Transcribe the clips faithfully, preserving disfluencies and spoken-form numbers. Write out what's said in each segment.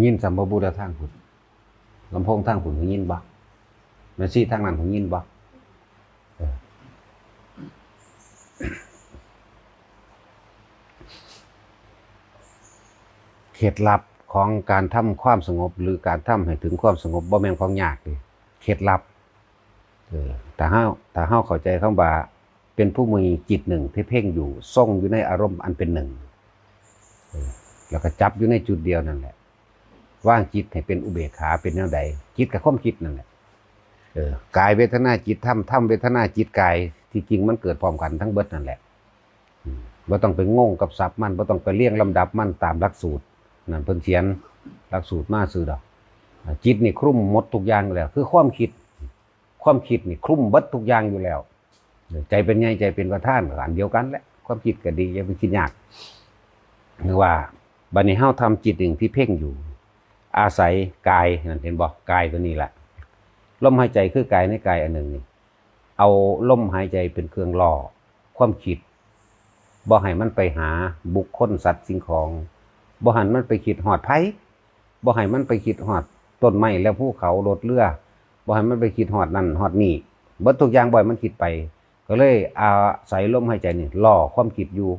ยินสำบ่บูดาทางพุ้น ลำโพงทางพุ้นได้ยินบ่ แม่ชีทางนั้นได้ยินบ่ เออ เคล็ดลับของการทำความสงบ หรือการทำให้ถึงความสงบ บ่แม่นของยากเด้ เคล็ดลับ เออ ถ้าเฮา ถ้าเฮาเข้าใจคำว่า เป็นผู้มีจิตหนึ่งที่เพ่งอยู่ ทรงอยู่ในอารมณ์อันเป็นหนึ่ง เออ แล้วก็จับอยู่ในจุดเดียวนั่นแหละ วางจิตให้เป็นอุเบกขา เป็นแนวใด จิตกับความคิดนั่นแหละ เออ กายเวทนาจิตธรรม ธรรมเวทนาจิตกาย ที่จริงมันเกิดพร้อมกันทั้งเบิดนั่นแหละ อืม บ่ต้องไปงงกับศัพท์มัน บ่ต้องไปเรียงลำดับมันตามหลักสูตร นั่นเพิ่นเขียนหลักสูตรมาซื่อดอก อ่า จิตนี่คลุมหมดทุกอย่างแล้ว คือความคิด ความคิดนี่คลุมเบิดทุกอย่างอยู่แล้ว ใจเป็นใหญ่ ใจเป็นประธาน ก็อันเดียวกันแหละ ความคิดก็ดี อย่าไปคิดยาก หรือว่า บัดนี้เฮาทำจิตหนึ่งที่เพ่งอยู่ อาศัยกาย นั่นเห็นบ่ กายตัวนี้แหละ ลมหายใจคือกายในกายอันหนึ่งนี่ เอาลมหายใจเป็นเครื่องล่อความคิด บ่ให้มันไปหาบุคคลสัตว์สิ่งของ บ่ให้มันไปคิดฮอดไผ บ่ให้มันไปคิดฮอดต้นไม้และภูเขา รถเรือ บ่ให้มันไปคิดฮอดนั่นฮอดนี่ เบิดทุกอย่างบ่ให้มันคิดไป ก็เลยอาศัยลมหายใจนี่ล่อความคิดอยู่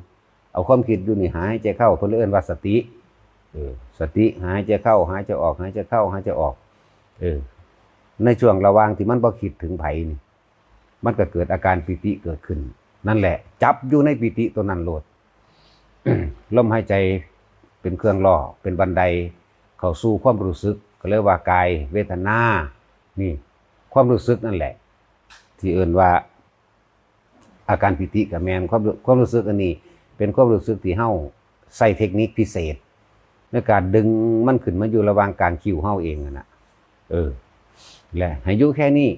เอาความคิดอยู่นี่หายใจเข้า เพิ่นเลยเอิ้นว่าสติ เออ สติหายใจเข้า หายใจออก หายใจเข้า หายใจออก เออ ในช่วงระหว่างที่มันบ่คิดถึงไผนี่ มันก็เกิดอาการปีติเกิดขึ้น นั่นแหละ จับอยู่ในปีติตัวนั้นโลด ลมหายใจเป็นเครื่องล่อ เป็นบันไดเข้าสู่ความรู้สึก ก็เรียกว่ากายเวทนา นี่ ความรู้สึกนั่นแหละ ที่เอิ้นว่า อาการปีติก็แม่น ความ ความรู้สึกอันนี้ เป็นความรู้สึกที่เฮาใช้เทคนิคพิเศษ ในการดึงมันขึ้นมาอยู่ระหว่างกลางคิ้วเฮาเองนั่นน่ะ เออ และให้อยู่แค่นี้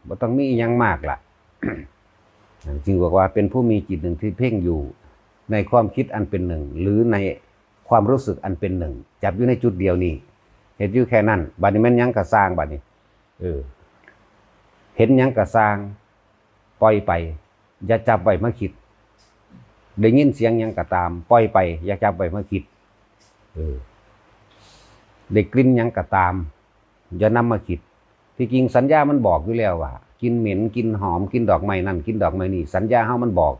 บ่ต้องมีอิหยังมากล่ะ จึงบอกว่าเป็นผู้มีจิตหนึ่งที่เพ่งอยู่ ในความคิดอันเป็นหนึ่ง หรือในความรู้สึกอันเป็นหนึ่ง จับอยู่ในจุดเดียวนี้ เฮ็ดอยู่แค่นั้น บัดนี้แม่นหยังก็ซ่างบัดนี้ เออ เห็นหยังก็ซ่าง ปล่อยไป อย่าจับไว้มาคิด ได้ยินเสียงหยังก็ตาม ปล่อยไป อย่าจับไว้มาคิด เออ ได้กลิ่นหยังก็ตาม อย่านำมาคิด ที่จริงสัญญามันบอกอยู่แล้วว่า กลิ่นเหม็น กลิ่นหอม กลิ่นดอกไม้นั่น กลิ่นดอกไม้นี่ สัญญาเฮามันบอก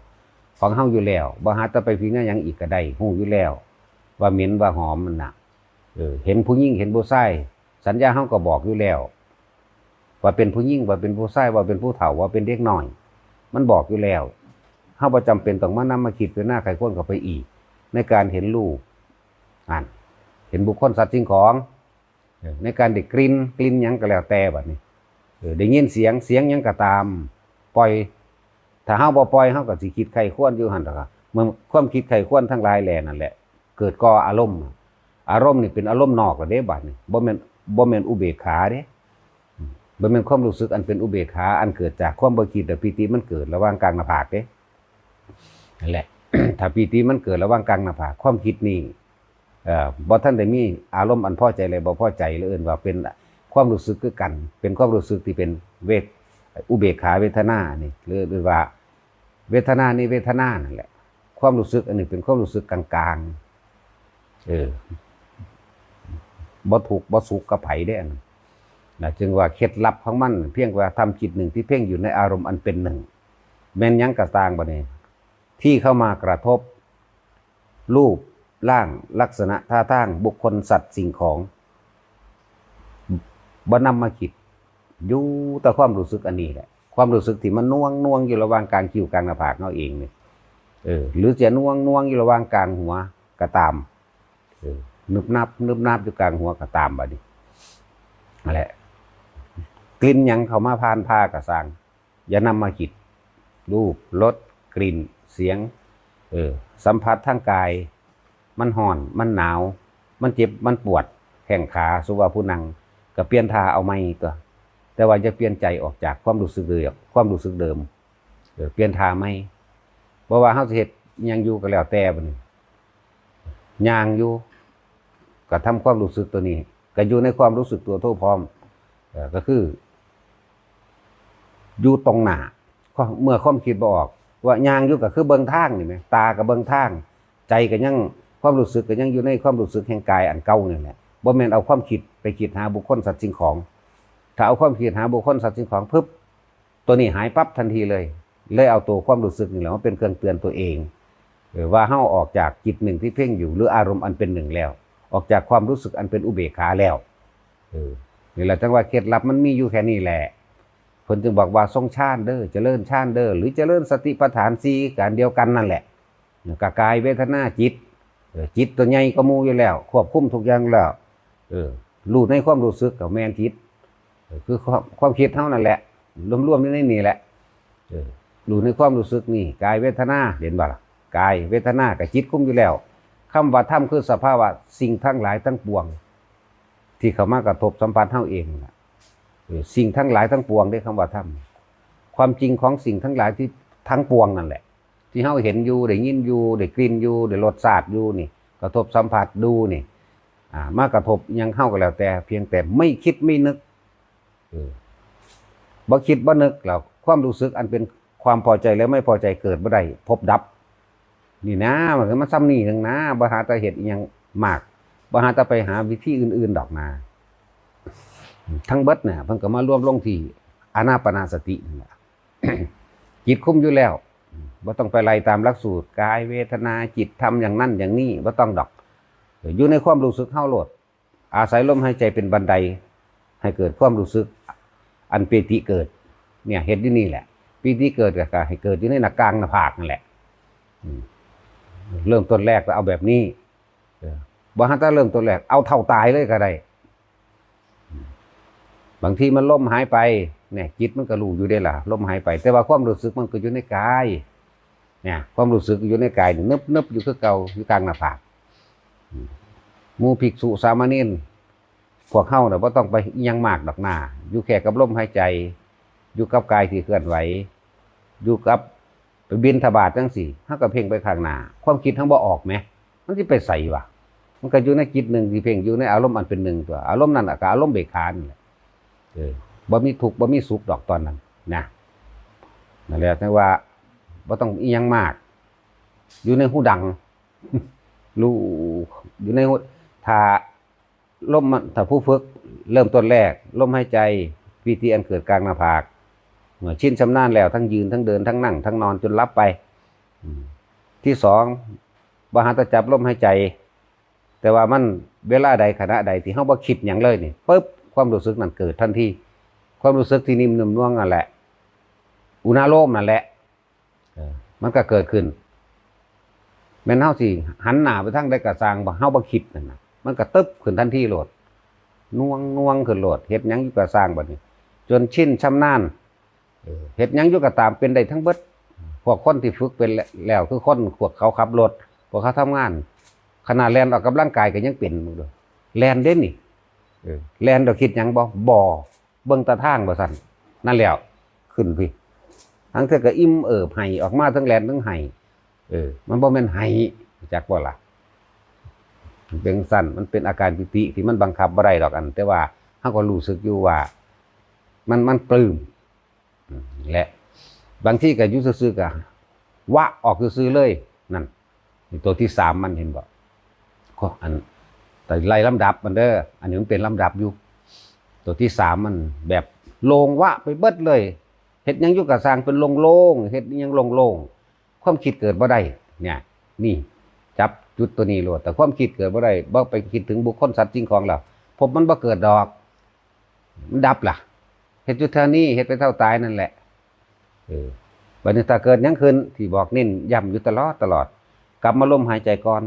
ของเฮาอยู่แล้ว บ่หาแต่ไปพิจารณาหยังอีกก็ได้ ฮู้อยู่แล้ว ว่าเหม็นว่าหอมมันน่ะ เออ เห็นผู้หญิงเห็นผู้ชาย สัญญาเฮาก็บอกอยู่แล้ว ว่าเป็นผู้หญิง ว่าเป็นผู้ชาย ว่าเป็นผู้เฒ่า ว่าเป็นเด็กน้อย มันบอกอยู่แล้ว เฮาบ่จำเป็นต้องมานำมาคิดพิจารณาไขควรเข้าไปอีก ในการเห็นรูป อัน เห็นบุคคลสัตว์สิ่งของ เออ ในการได้กลิ่น กลิ่นหยังก็แล้วแต่บัดนี้ เออ ได้ยินเสียง เสียงหยังก็ตาม ปล่อย ถ้าเฮาบ่ปล่อย เฮาก็สิคิดไขควรอยู่หั่นล่ะครับ เมื่อความคิดไขควรทั้งหลายแหล่นั่นแหละ เกิดก่ออารมณ์ อารมณ์นี่เป็นอารมณ์นอกแล้วเด้บัดนี้ บ่แม่น บ่แม่นอุเบกขาเด้ อืม บ่แม่นความรู้สึกอันเป็นอุเบกขา อันเกิดจากความบ่คิดและปีติมันเกิดระหว่างกลางหน้าผากเด้ นั่นแหละ ถ้าปีติมันเกิดระหว่างกลางหน้าผาก ความคิดนี่ เอ่อ บ่ทันได้มีอารมณ์อันพอใจและบ่พอใจ หรือเอิ้นว่าเป็นความรู้สึกคือกัน เป็นความรู้สึกที่เป็นเวท อุเบกขาเวทนานี่ หรือเรียกว่า เวทนานี่เวทนานั่นแหละ ความรู้สึกอันนี้เป็นความรู้สึกกลางๆ เออ บ่ทุกข์บ่สุขกับไผเด้อันนั้นนะ จึงว่าเคล็ดลับของมัน เพียงว่าทำจิตหนึ่งที่เพ่งอยู่ในอารมณ์อันเป็นหนึ่ง แม่นหยังก็ตามบัดนี้ ที่เข้ามากระทบ รูปร่าง ลักษณะท่าทาง บุคคล สัตว์ สิ่งของ บ่นำมาคิด อยู่แต่ความรู้สึกอันนี้แหละ ความรู้สึกที่มันน่วงน่วงอยู่ระหว่างกลางคิ้วกลางหน้าผากเฮาเองนี่ เออ หรือจะน่วงน่วงอยู่ระหว่างกลางหัวก็ตาม เออ นึบนับ นึบนับอยู่กลางหัวก็ตามบัดนี้ นั่นแหละ กลิ่นหยังเข้ามาผ่านผ่าก็ซ่าง อย่านำมาคิด รูป รส กลิ่น เสียง เออ สัมผัสทางกาย มันร้อน มันหนาว มันเจ็บ มันปวด แข้งขา สมมุติว่าผู้นั่ง ก็เปลี่ยนท่าเอาใหม่ตั๊ว แต่ว่าอย่าเปลี่ยนใจออกจากความรู้สึกเดิม ความรู้สึกเดิม เออ เปลี่ยนท่าใหม่ บ่ว่าเฮาสิเฮ็ดอิหยังอยู่ก็แล้วแต่บัดนี้ ย่างอยู่ ก็ทำความรู้สึกตัวนี้ ก็อยู่ในความรู้สึกตัวทั่วพร้อม เอ่อ ก็คือ อยู่ตรงหน้า เมื่อความคิดบ่ออก ว่าย่างอยู่ก็คือเบิ่งทางนี่แหม ตาก็เบิ่งทาง ใจก็ยัง ความรู้สึกก็ยังอยู่ในความรู้สึกแห่งกายอันเก่านี่แหละ บ่แม่นเอาความคิดไปคิดหาบุคคลสัตว์สิ่งของ ถ้าเอาความคิดหาบุคคลสัตว์สิ่งของปุ๊บ ตัวนี้หายปั๊บทันทีเลย เลยเอาตัวความรู้สึกนี่แหละมาเป็นเครื่องเตือนตัวเอง เออ ว่าเฮาออกจากจิตหนึ่งที่เพ่งอยู่ หรืออารมณ์อันเป็นหนึ่งแล้ว ออกจากความรู้สึกอันเป็นอุเบกขาแล้ว เออ นี่แหละจังว่าเคล็ดลับมันมีอยู่แค่นี้แหละ เพิ่นจึงบอกว่าทรงฌานเด้อ เจริญฌานเด้อ หรือเจริญสติปัฏฐานสี่ ก็อันเดียวกันนั่นแหละ ก็กายเวทนาจิต เออ จิตตัวใหญ่กว่าหมู่อยู่แล้ว ควบคุมทุกอย่างแล้ว เออ รู้ในความรู้สึกก็แม่นจิต เออ คือความ ความคิดเฮานั่นแหละ รวมๆอยู่ในนี่แหละ เออ รู้ในความรู้สึกนี่ กายเวทนา เห็นบ่ล่ะ กายเวทนากับจิตคุมอยู่แล้ว คำว่าธรรมคือสภาวะสิ่งทั้งหลายทั้งปวง ที่เข้ามากระทบสัมผัสเฮาเองนั่นล่ะ เออ สิ่งทั้งหลายทั้งปวงเด้ คำว่าธรรม ความจริงของสิ่งทั้งหลายที่ทั้งปวงนั่นแหละ ที่เฮาเห็นอยู่ ได้ยินอยู่ ได้กลิ่นอยู่ ได้รสชาติอยู่นี่ กระทบสัมผัสดูนี่ อ่า มากระทบอิหยังเฮาก็แล้วแต่ เพียงแต่ไม่คิดไม่นึก เออ บ่คิดบ่นึกแล้ว ความรู้สึกอันเป็นความพอใจและไม่พอใจเกิดบ่ได้ พบดับ นี่นะ มันก็มาซ้ำนี่หนึ่งนะ บ่หาแต่เฮ็ดอิหยังมาก บ่หาแต่ไปหาวิธีอื่นๆดอกนะ ทั้งเบิดเนี่ย เพิ่นก็มารวมลงที่อานาปานสตินั่นแหละ จิตคุมอยู่แล้ว บ่ต้องไปไล่ตามหลักสูตร กายเวทนาจิตธรรมอย่างนั้นอย่างนี้ บ่ต้องดอก อยู่ในความรู้สึกเฮาโลด อาศัยลมหายใจเป็นบันได ให้เกิดความรู้สึก อันปีติเกิด เนี่ย เฮ็ดอยู่นี่แหละ ปีติเกิดก็ให้เกิดอยู่ในหน้ากลางหน้าผากนั่นแหละ อืม เริ่มต้นแรกก็เอาแบบนี้ เออ บ่หาแต่เริ่มต้นแรก เอาเท่าตายเลยก็ได้ อืม บางทีมันลมหายไป เนี่ย จิตมันก็รู้อยู่เด้ล่ะ ลมหายไป แต่ว่าความรู้สึกมันก็อยู่ในกาย เนี่ย ความรู้สึกอยู่ในกายนี่ นึบๆอยู่คือเก่า อยู่กลางหน้าผาก อืม หมู่ภิกษุสามเณร พวกเฮาน่ะบ่ต้องไปอิหยังมากดอกนา อยู่แค่กับลมหายใจ อยู่กับกายที่เคลื่อนไหว อยู่กับไปบิณฑบาตจังซี้ เฮาก็เพ่งไปข้างหน้า ความคิดเฮาบ่ออกแหม มันสิไปไสวะ มันก็อยู่ในจิตหนึ่งที่เพ่ง อยู่ในอารมณ์อันเป็นหนึ่งตัว อารมณ์นั่นน่ะก็อารมณ์เบกขานั่นแหละ เออ บ่มีทุกข์บ่มีสุขดอกตอนนั้นนะ นั่นแหละ แต่ว่าบ่ต้องอิหยังมาก อยู่ในฮูดัง รู้ อยู่ในฮู ถ้าลมมัน ถ้าผู้ฝึกเริ่มต้นแรก ลมหายใจ ปีติอันเกิดกลางหน้าผาก เมื่อชินชำนาญแล้ว ทั้งยืน ทั้งเดิน ทั้งนั่ง ทั้งนอน จนหลับไป อืม ที่สอง บ่หาแต่จับลมหายใจ แต่ว่ามัน เวลาใด ขณะใดที่เฮาบ่คิดหยังเลยนี่ ปึ๊บ ความรู้สึกนั้นเกิดทันที ความรู้สึกที่นิ่มนุ่มนวลนั่นแหละ อุณาโลมนั่นแหละ เออ มันก็เกิดขึ้น แม่นเฮาสิหันหน้าไปทางใดก็ซ่าง บ่ เฮาบ่คิดนั่นน่ะ มันก็ตึ๊บขึ้นทันทีโลด น่วงน่วงขึ้นโลด เฮ็ดหยังอยู่ก็ซ่างบัดนี้ จนชินชำนาญ เออ เฮ็ดหยังอยู่ก็ตามเป็นได้ทั้งเบิด พวกคนที่ฝึกเป็นแล้ว คือคนพวกเขาขับรถ พวกเขาทำงาน ขนาดแล่นออกกำลังกายก็ยังเป็น มึงดู แล่นเด้นี่ เออ แล่นโดยคิดหยังบ่ บ่ เบิ่งตาทางว่าซั่น นั่นแล้ว ขึ้นพี้ ทั้งเทื่อก็อิ่มเอิบไห้ออกมา ทั้งแล่นทั้งไห้ เออ มันบ่แม่นไห้ จักบ่ล่ะ เป็นซั่น มันเป็นอาการปีติที่มันบังคับบ่ได้ดอกอัน แต่ว่าเฮาก็รู้สึกอยู่ว่า มัน มันปลื้ม อืม และบางทีก็อยู่ซื่อๆก็วะออกซื่อๆเลย นั่น นี่ตัวที่สามมัน เห็นบ่ ก็อัน แต่ไล่ลำดับมันเด้อ อันนี้มันเป็นลำดับอยู่ ตัวที่สามมันแบบโล่งวะไปเบิดเลย เฮ็ดหยังอยู่ก็ซ่างเป็นโล่งๆ เฮ็ดหยังโล่งๆ ความคิดเกิดบ่ได้ เนี่ย นี่ จับจุดตัวนี้โลด แต่ความคิดเกิดบ่ได้ บ่ไปคิดถึงบุคคลสัตว์สิ่งของแล้ว ภพมันบ่เกิดดอก มันดับล่ะ เฮ็ดอยู่เท่านี้ เฮ็ดไปเท่าตายนั่นแหละ เออ บัดนี้ถ้าเกิดหยังขึ้น ที่บอกเน้นย้ำอยู่ตลอดตลอด กลับมาลมหายใจก่อน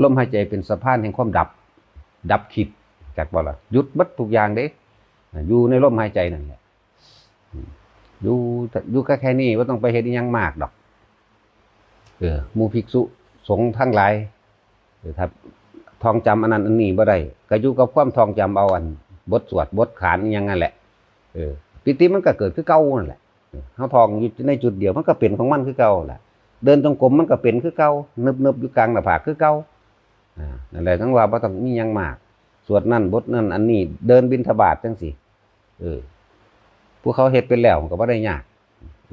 ลมหายใจเป็นสะพานแห่งความดับ ดับคิด จักบ่ล่ะ หยุดเบิดทุกอย่างเด้ อยู่ในลมหายใจนั่นแหละ อยู่ อยู่ก็แค่นี้ บ่ต้องไปเฮ็ดอิหยังมากดอก เออ หมู่ภิกษุสงฆ์ทั้งหลาย เออ ถ้าท่องจำอันนั้นอันนี้บ่ได้ ก็อยู่กับความท่องจำเอาอันบทสวดบทขานอิหยังนั่นแหละ เออ ปีติมันก็เกิดคือเก่านั่นแหละ เออ เฮาท่องอยู่ในจุดเดียว มันก็เป็นของมันคือเก่าแหละ เดินจงกรมมันก็เป็นคือเก่า นึบๆอยู่กลางหน้าผากคือเก่า อ่า นั่นแหละ จั่งว่าบ่ต้องมีหยังมาก สวดนั่นบทนั่นอันนี้ เดินบิณฑบาตจั่งซี้ เออ ผู้เขาเฮ็ดเป็นแล้วมันก็บ่ได้ยาก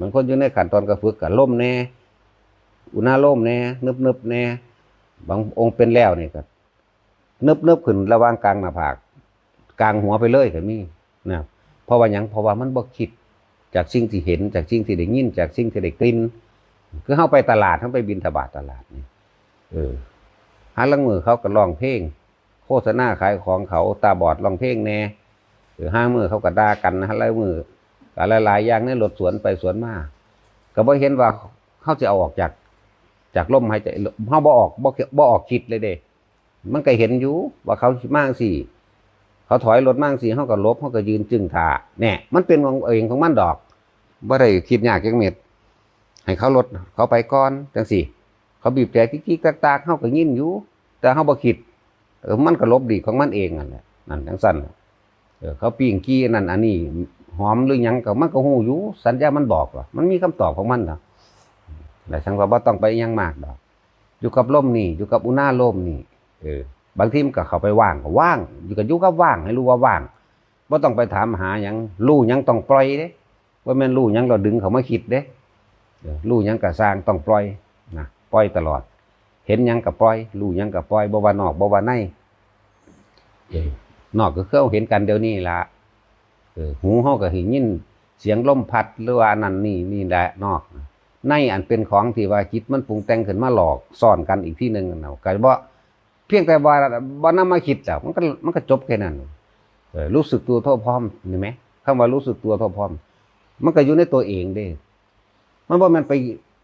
บางคนอยู่ในขั้นตอนก็ฝึกก็ลมแหน่ อุณาโลมแหน่ นึบๆแหน่ บางองค์เป็นแล้วนี่ก็ เนิบๆขึ้นระหว่างกลางหน้าผาก กลางหัวไปเลยก็มีนะ เพราะว่าหยัง เพราะว่ามันบ่คิด จากสิ่งที่เห็น จากสิ่งที่ได้ยิน จากสิ่งที่ได้กลิ่น คือเฮาไปตลาด เฮาไปบิณฑบาตตลาดนี่ เออ หาลางมื้อเขาก็ร้องเพลง โฆษณาขายของเขา ตาบอดร้องเพลงแหน่ เออ หามื้อเขาก็ด่ากัน หาลางมื้อก็หลายๆอย่างในรถสวนไปสวนมา ก็บ่เห็นว่าเฮาสิเอาออกจาก จากลมหายใจ เฮาบ่ออก บ่ บ่ออกคิดเลยเด้ มันก็เห็นอยู่ว่าเขามาจั่งซี้ เขาถอยรถมาจั่งซี้ เฮาก็หลบ เฮาก็ยืนจึ้งท่า แหน่ มันเป็นของเองของมันดอก บ่ได้คิดยากจักเม็ด ให้เขารถเขาไปก่อนจั่งซี้ เขาบีบแตรติ๊กๆตักๆ เฮาก็ยินอยู่ แต่เฮาบ่คิด เออ มันก็หลบหลีกของมันเองนั่นแหละ นั่นจั่งซั้น เออ เขาปิ้งกี้นั่นอันนี้ หอมหรือหยังก็มันก็ฮู้อยู่ สัญญามันบอกว่า มันมีคำตอบของมันนะ แต่ฉันว่าบ่ต้องไปอิหยังมากดอก อยู่กับลมนี่ อยู่กับอุณาโลมนี่ เออ บางทีมันก็เข้าไปว่าง ก็ว่าง อยู่กับ อยู่กับว่าง ให้รู้ว่าว่าง บ่ต้องไปถามหาหยัง รู้หยังต้องปล่อยเด้ บ่แม่นรู้หยังแล้วดึงเข้ามาคิดเด้ เออ รู้หยังก็ซ่าง ต้องปล่อยนะ ปล่อยตลอด เห็นหยังก็ปล่อย รู้หยังก็ปล่อย บ่ว่านอก บ่ว่าใน เออ นอกก็คือเฮาเห็นกันเดี๋ยวนี้ล่ะ เออ หูเฮาก็สิยินเสียงลมพัด หรือว่าอันนั้นนี่ นี่แหละนอก ในอันเป็นของที่ว่าจิตมันปรุงแต่งขึ้นมาหลอกซ่อนกันอีกทีหนึ่งนั่นน่ะ ก็บ่ เพียงแต่ว่าบ่นำมาคิดแล้ว มันก็ มันก็จบแค่นั้น เออ รู้สึกตัวทั่วพร้อม เห็นไหม คำว่ารู้สึกตัวทั่วพร้อม มันก็อยู่ในตัวเองเด้ มันบ่แม่นไป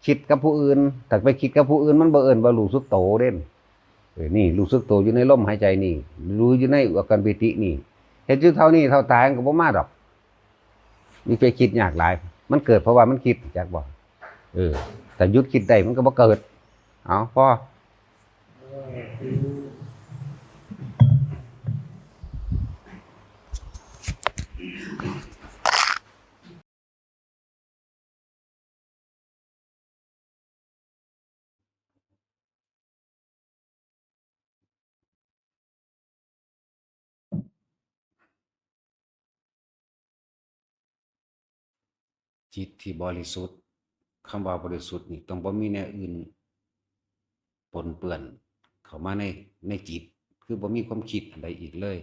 คิดกับผู้อื่น ถ้าไปคิดกับผู้อื่น มันบ่เอิ้นว่ารู้สึกโตเด้ เออ นี่รู้สึกโตอยู่ในลมหายใจนี่ รู้อยู่ในอาการปีตินี่ เฮ็ดอยู่เท่านี้ เท่าตายมันก็บ่มาดอก มีไปคิดยากหลาย มันเกิดเพราะว่ามันคิด จักบ่ เออ แต่หยุดคิดได้มันก็บ่เกิด เอา พอ จิตที่บริสุทธิ์ คำว่าบริสุทธิ์นี่ต้องบ่มีแนวอื่นปนเปื้อนเข้ามาใน ในจิต คือบ่มีความคิดอันใดอีกเลย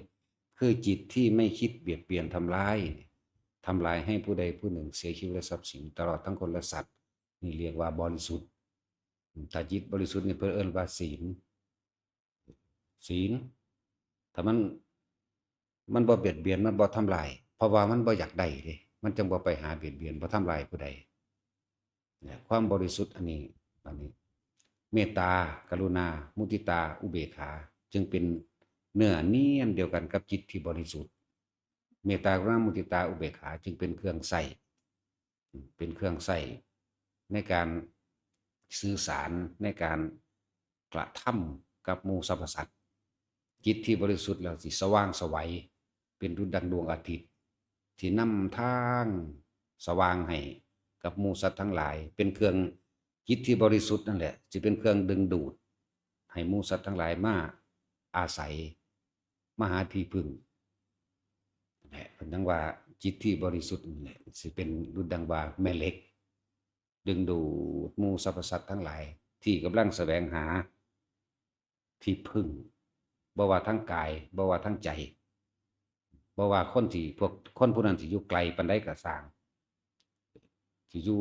คือจิตที่ไม่คิดเบียดเบียนทำร้าย ทำลายให้ผู้ใดผู้หนึ่งเสียชีวิตและทรัพย์สิน ตลอดทั้งคนและสัตว์ นี่เรียกว่าบริสุทธิ์ ถ้าจิตบริสุทธิ์นี่เพิ่นเอิ้นว่าศีล ศีล ถ้ามัน มันบ่เบียดเบียน มันบ่ทำลาย เพราะว่ามันบ่อยากได้เด้ มันจั่งบ่ไปหาเบียดเบียน บ่ทำลายผู้ใด เนี่ย ความบริสุทธิ์อันนี้ อันนี้ เมตตา กรุณา มุทิตา อุเบกขา จึงเป็นเนื้อเนียนเดียวกันกับจิตที่บริสุทธิ์ เมตตา กรุณา มุทิตา อุเบกขา จึงเป็นเครื่องใช้ เป็นเครื่องใช้ในการสื่อสาร ในการกระทำกับหมู่สรรพสัตว์ จิตที่บริสุทธิ์แล้วสิสว่างไสว เป็นดุจดังดวงอาทิตย์ ที่นำทางสว่างให้กับหมู่สัตว์ทั้งหลาย เป็นเครื่อง จิตที่บริสุทธิ์นั่นแหละ สิเป็นเครื่องดึงดูดให้หมู่สัตว์ทั้งหลายมาอาศัย มาหาที่พึ่ง นั่นแหละ เพิ่นจั่งว่าจิตที่บริสุทธิ์นั่นแหละ สิเป็นดุจดังว่าแม่เหล็ก ดึงดูดหมู่สรรพสัตว์ทั้งหลาย ที่กำลังแสวงหาที่พึ่ง บ่ว่าทางกาย บ่ว่าทางใจ บ่ว่าคนที่ พวกคนผู้นั้นสิอยู่ไกลปานใดก็ซ่าง สิอยู่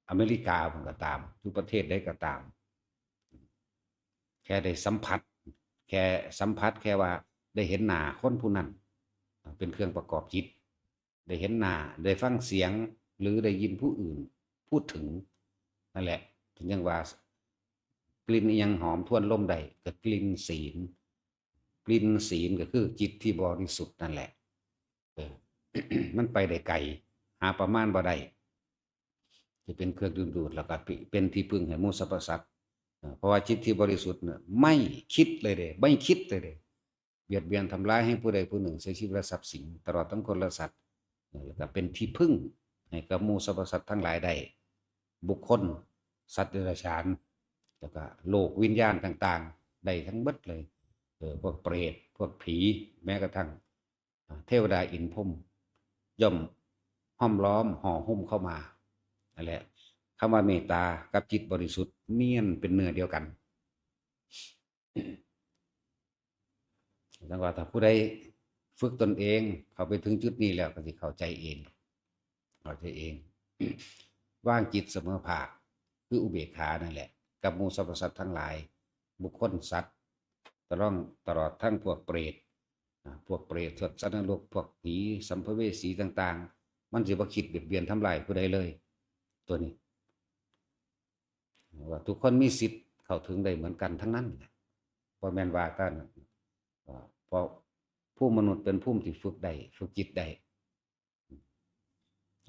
อเมริกาพุ้นก็ตาม อยู่ประเทศใดก็ตาม แค่ได้สัมผัส แค่สัมผัส แค่ว่าได้เห็นหน้าคนผู้นั้น เป็นเครื่องประกอบจิต ได้เห็นหน้า ได้ฟังเสียง หรือได้ยินผู้อื่นพูดถึง นั่นแหละ เพิ่นจั่งว่า กลิ่นอิหยังหอมทวนลมได้ ก็กลิ่นศีล กลิ่นศีลก็คือจิตที่บริสุทธิ์นั่นแหละ เออ มันไปได้ไกล หาประมาณบ่ได้ จะเป็นเครื่องดึงดูด แล้วก็เป็นที่พึ่งให้หมู่สรรพสัตว์ เออ เพราะว่าจิตที่บริสุทธิ์เนี่ยไม่คิดเลยเด้ ไม่คิดเลยเด้ เบียดเบียนทำร้ายให้ผู้ใดผู้หนึ่งเสียชีวิตและทรัพย์สิน ตลอดทั้งคนและสัตว์ เออ แล้วก็เป็นที่พึ่งให้กับหมู่สรรพสัตว์ทั้งหลายได้ บุคคล สัตว์เดรัจฉาน แล้วก็โลกวิญญาณต่างๆ ได้ทั้งหมดเลย เออ พวกเปรต พวกผี แม้กระทั่ง อ่า เทวดาอินทร์พรหม ย่อมห้อมล้อมห่อหุ้มเข้ามา นั่นแหละ คำว่าเมตตากับจิตบริสุทธิ์เนียนเป็นเนื้อเดียวกัน เ จั่งว่าถ้าผู้ใดฝึกตนเองเข้าไปถึงจุดนี้แล้วก็สิเข้าใจเอง เข้าใจเอง วางจิตเสมอภาค คืออุเบกขานั่นแหละ กับหมู่สรรพสัตว์ทั้งหลาย บุคคลสัตว์ ตลอด ตลอดทั้งพวกเปรต อ่า พวกเปรต สัตว์นรก พวกผี สัมภเวสีต่างๆ มันสิบ่คิดเบียดเบียนทำลายผู้ใดเลย ตัวนี้ ว่าทุกคนมีสิทธิ์เข้าถึงได้เหมือนกันทั้งนั้นแหละ บ่แม่นว่าแต่ อ่า เพราะภูมิมนุษย์เป็นภูมิที่ฝึกได้ ฝึกจิตได้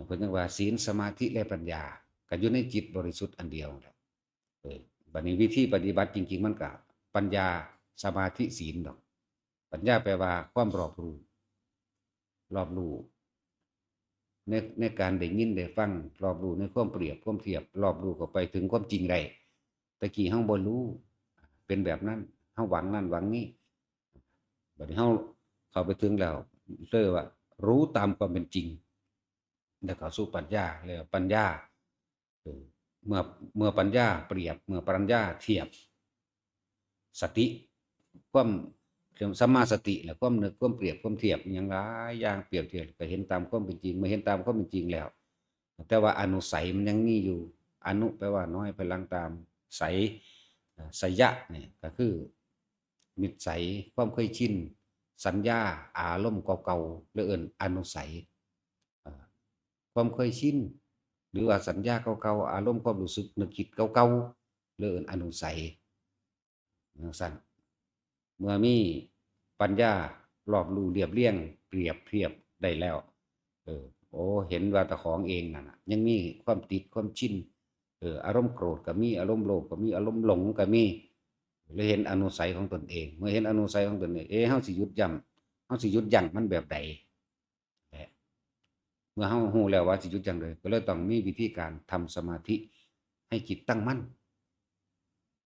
เพิ่นเรียกว่าศีล สมาธิ และปัญญา ก็อยู่ในจิตบริสุทธิ์อันเดียวนั่นแหละ เออ บัดนี้วิธีปฏิบัติจริงๆ มันก็ปัญญา สมาธิ ศีลดอก ปัญญาแปลว่าความรอบรู้ รอบรู้ ใน ในการได้ยินได้ฟัง รอบรู้ในความเปรียบความเทียบ รอบรู้เข้าไปถึงความจริงได้ ตะกี้เฮาบ่รู้ เป็นแบบนั้น เฮาหวังนั่นหวังนี้ บัดนี้เฮาเข้าไปถึงแล้ว เรียกว่ารู้ตามความเป็นจริง แล้วเข้าสู่ปัญญา เรียกว่าปัญญา เออ เมื่อ เมื่อปัญญาเปรียบ เมื่อปัญญาเทียบ สติ ความ สัมมาสติ และความนึก ความเปรียบ ความเทียบ อิหยังหลายอย่างเปรียบเทียบ ก็เห็นตามความเป็นจริง เมื่อเห็นตามความเป็นจริงแล้ว แต่ว่าอนุสัยมันยังมีอยู่ อนุแปลว่าน้อย พลังตาม สัย เอ่อ สยะเนี่ยก็คือ นิสัย ความเคยชิน สัญญา อารมณ์เก่าๆ เรียกเอิ้นอนุสัย เอ่อ ความเคยชิน หรือว่าสัญญาเก่าๆ อารมณ์ความรู้สึกนึกคิดเก่าๆ เรียกเอิ้นอนุสัย จั่งซั้น เมื่อมีปัญญารอบรู้เรียบเรียงเปรียบเทียบได้แล้ว เออ โอ้ เห็นว่าเจ้าของเองนั่นน่ะ ยังมีความติดความชิน เออ อารมณ์โกรธก็มี อารมณ์โลภก็มี อารมณ์หลงก็มี เลยเห็นอนุสัยของตนเอง เมื่อเห็นอนุสัยของตนเอง เอ๊ะ เฮาสิหยุดยั้ง เฮาสิหยุดยั้งมันแบบใด และเมื่อเฮารู้แล้วว่าสิหยุดจั่งใด ก็เลยต้องมีวิธีการทำสมาธิให้จิตตั้งมั่น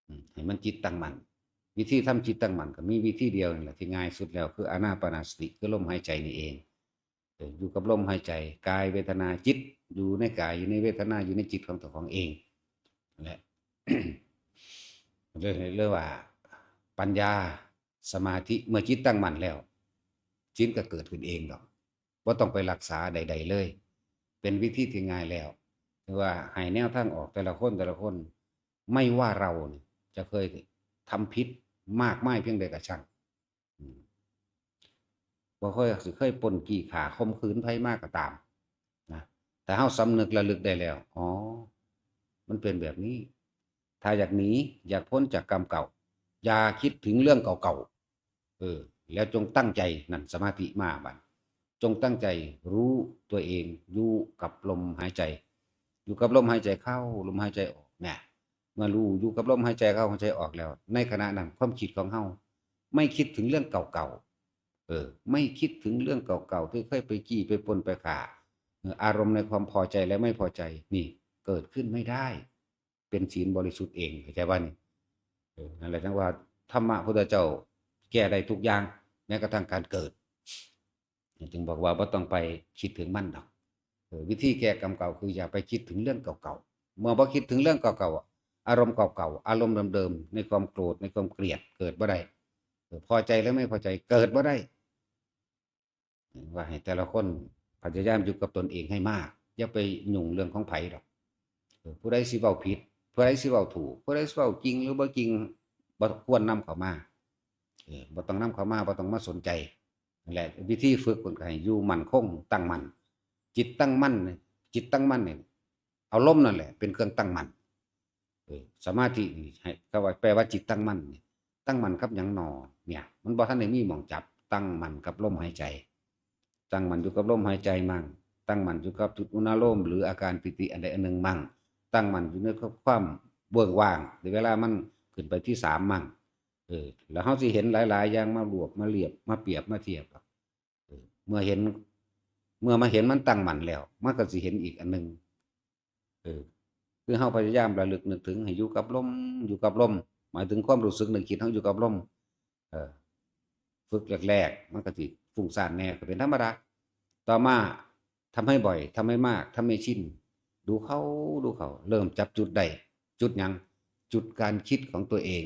อืม ให้มันจิตตั้งมั่น วิธีทำจิตตั้งมั่นก็มีวิธีเดียวนี่แหละที่ง่ายสุดแล้ว คืออานาปานสติ คือลมหายใจนี่เอง เออ อยู่กับลมหายใจ กายเวทนาจิต อยู่ในกาย อยู่ในเวทนา อยู่ในจิตของเจ้าของเอง และ เรียก เรียกว่าปัญญา สมาธิ เมื่อจิตตั้งมั่นแล้ว ศีลก็เกิดขึ้นเองดอก บ่ต้องไปรักษาใดๆเลย เป็นวิธีที่ง่ายแล้ว คือว่าให้แนวทางออกแต่ละคนแต่ละคน ไม่ว่าเราเนี่ยจะเคยทำผิดมากมายเพียงใดก็ช่าง อืม บ่ค่อยสิเคยปล้นจี้ฆ่าข่มขืนไผมาก็ตามนะ แต่เฮาสำนึกระลึกได้แล้ว อ๋อ มันเป็นแบบนี้ ถ้าอยากหนี อยากพ้นจากกรรมเก่า อย่าคิดถึงเรื่องเก่าๆ เออ แล้วจงตั้งใจ นั่นสมาธิมาบัด จงตั้งใจรู้ตัวเอง อยู่กับลมหายใจ อยู่กับลมหายใจเข้า ลมหายใจออก เนี่ย เมื่อรู้อยู่กับลมหายใจเข้าหายใจออกแล้ว ในขณะนั้นความคิดของเฮาไม่คิดถึงเรื่องเก่าๆ เออ ไม่คิดถึงเรื่องเก่าๆ ที่เคยไปจี้ไปปล้นไปฆ่า เออ อารมณ์ในความพอใจและไม่พอใจ นี่เกิดขึ้นไม่ได้ เป็นศีลบริสุทธิ์เอง เข้าใจบ่นี่ เออ นั่นแหละจั่งว่าธรรมะพุทธเจ้าแก้ได้ทุกอย่าง แม้กระทั่งการเกิด จึงบอกว่าบ่ต้องไปคิดถึงมันดอก เออ วิธีแก้กรรมเก่าคืออย่าไปคิดถึงเรื่องเก่าๆ เมื่อบ่คิดถึงเรื่องเก่าๆ อะ อารมณ์เก่าๆ อารมณ์เดิมๆ ในความโกรธ ในความเกลียด เกิดบ่ได้ เออ พอใจและไม่พอใจ เกิดบ่ได้ ว่าให้แต่ละคนพยายามอยู่กับตนเองให้มาก อย่าไปยุ่งเรื่องของไผดอก เออ ผู้ใดสิเว้าผิด ผู้ใดสิเว้าถูก ผู้ใดสิเว้าจริงหรือบ่จริง บ่ควรนำเข้ามา เออ บ่ต้องนำเข้ามา บ่ต้องมาสนใจ นั่นแหละ วิธีฝึกเพิ่นก็ให้อยู่มั่นคง ตั้งมั่น จิตตั้งมั่นนี่ จิตตั้งมั่นนี่ เอาลมนั่นแหละเป็นเครื่องตั้งมั่น เออ สมาธินี่ให้ ก็ว่า แปลว่าจิตตั้งมั่นนี่ ตั้งมั่นกับหยังหนอ เนี่ย มันบ่ทันได้มีหม่องจับ ตั้งมั่นกับลมหายใจ ตั้งมั่นอยู่กับลมหายใจมั่ง ตั้งมั่นอยู่กับจุดอุณาโลม หรืออาการปีติอันใดอันหนึ่งมั่ง ตั้งมั่นอยู่ในความเวิ้งว่าง ในเวลามันขึ้นไปที่สามมั่ง เออ แล้วเฮาสิเห็นหลายๆอย่างมารวบ มาเรียบ มาเปรียบ มาเทียบ เออ เมื่อเห็น เมื่อมาเห็นมันตั้งมั่นแล้ว มันก็สิเห็นอีกอันหนึ่ง เออ คือเฮาพยายามระลึกนึกถึงให้อยู่กับลม อยู่กับลม หมายถึงความรู้สึกนึกคิดเฮาอยู่กับลม เออ ฝึกแรกๆ มันก็สิฟุ้งซ่านแน่ ก็เป็นธรรมดา ต่อมาทำให้บ่อย ทำให้มาก ทำให้ชิน ดูเข้า ดูเข้า เริ่มจับจุดได้ จุดหยัง จุดการคิดของตัวเอง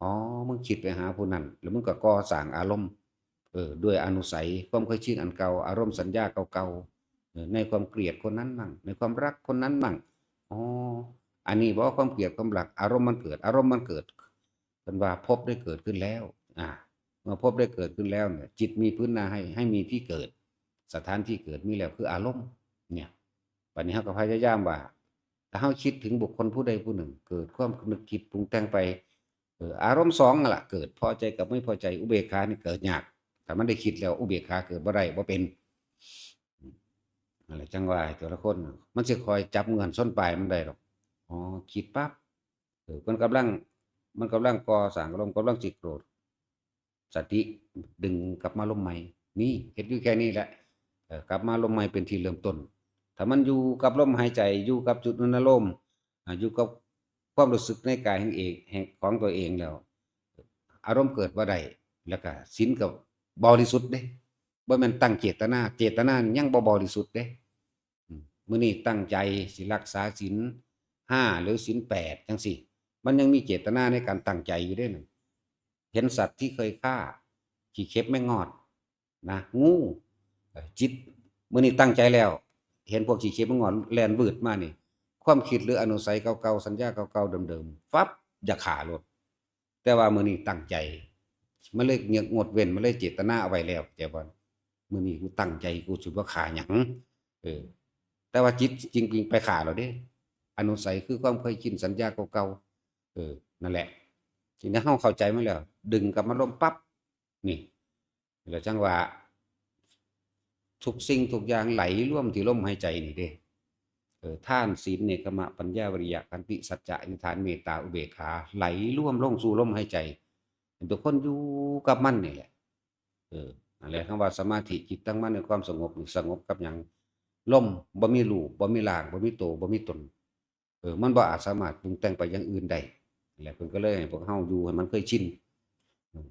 อ๋อ มึงคิดไปหาผู้นั้น แล้วมึงก็ก่อสร้างอารมณ์ เออ ด้วยอนุสัย ความเคยชินอันเก่า อารมณ์สัญญาเก่าๆ เออ ในความเกลียดคนนั้นมั่ง ในความรักคนนั้นมั่ง อ๋อ อันนี้บอกว่าความเกลียดความรัก อารมณ์มันเกิด อารมณ์มันเกิด เพิ่นว่าภพได้เกิดขึ้นแล้ว อ่า เมื่อภพได้เกิดขึ้นแล้วเนี่ย จิตมีพื้นหน้าให้ ให้มีที่เกิด สถานที่เกิดมีแล้วคืออารมณ์ เนี่ย บัดนี้เฮาก็พยายามว่า ถ้าเฮาคิดถึงบุคคลผู้ใดผู้หนึ่ง เกิดความนึกคิดปรุงแต่งไป เออ อารมณ์สองนั่นล่ะ เกิดพอใจกับไม่พอใจ อุเบกขานี่เกิดยาก ถ้ามันได้คิดแล้ว อุเบกขาเกิดบ่ได้ บ่เป็น อืม นั่นแหละ จั่งว่าให้แต่ละคน มันสิคอยจับเงื่อนชนปลายมันได้ดอก อ๋อ คิดปั๊บ เออ มันกำลัง มันกำลังก่อสร้างอารมณ์ กำลังสิโกรธ สติดึงกลับมาลมใหม่ นี่ เฮ็ดอยู่แค่นี้แหละ เออ กลับมาลมใหม่เป็นที่เริ่มต้น ถ้ามันอยู่กับลมหายใจ อยู่กับจุดอนุโลม อ่า อยู่กับความรู้สึกในกายแห่งเอง แห่งของตัวเองแล้ว อารมณ์เกิดบ่ได้ แล้วก็ศีลก็บริสุทธิ์เด้ บ่แม่นตั้งเจตนา เจตนายังบ่บริสุทธิ์เด้ อืม มื้อนี้ตั้งใจสิรักษาศีลห้าหรือศีลแปดจั่งซี้ มันยังมีเจตนาในการตั้งใจอยู่เด้นั่น เห็นสัตว์ที่เคยฆ่า ขี้เข็บแมงงอด นะ งู เอ่อ จิต มื้อนี้ตั้งใจแล้ว เห็นพวกขี้เข็บแมงงอดแล่นวืดมานี่ ความคิดหรืออนุสัยเก่าๆ สัญญาเก่าๆ เดิมๆ ฟับ อยากฆ่าโลด แต่ว่ามื้อนี้ตั้งใจ มันเลยงดเว้น มันเลยเจตนาเอาไว้แล้ว เข้าใจบ่ มื้อนี้กูตั้งใจ กูสิบ่ฆ่าหยัง เออ แต่ว่าจิตจริงๆ ไปฆ่าแล้วเด้ อนุสัยคือความเคยชิน สัญญาเก่าๆ เออ นั่นแหละ ทีนี้เฮาเข้าใจมันแล้ว ดึงกลับมาลมปั๊บ นี่ แล้วจั่งว่า ทุกสิ่งทุกอย่างไหลรวมที่ลมหายใจนี่เด้ เออ ทาน ศีล เนกขมะ ปัญญา วิริยะ ขันติ สัจจะ อธิษฐาน เมตตา อุเบกขา ไหลรวมลงสู่ลมหายใจ ทุกคนอยู่กับมันนี่แหละ เออ นั่นแหละ คำว่าสมาธิ จิตตั้งมั่นในความสงบนี่ สงบกับหยัง ลม บ่มีรูป บ่มีร่าง บ่มีโต บ่มีตน เออ มันบ่อาจสามารถปรุงแต่งไปอย่างอื่นได้ นั่นแหละ เพิ่นก็เลยให้พวกเฮาอยู่ให้มันเคยชิน อืม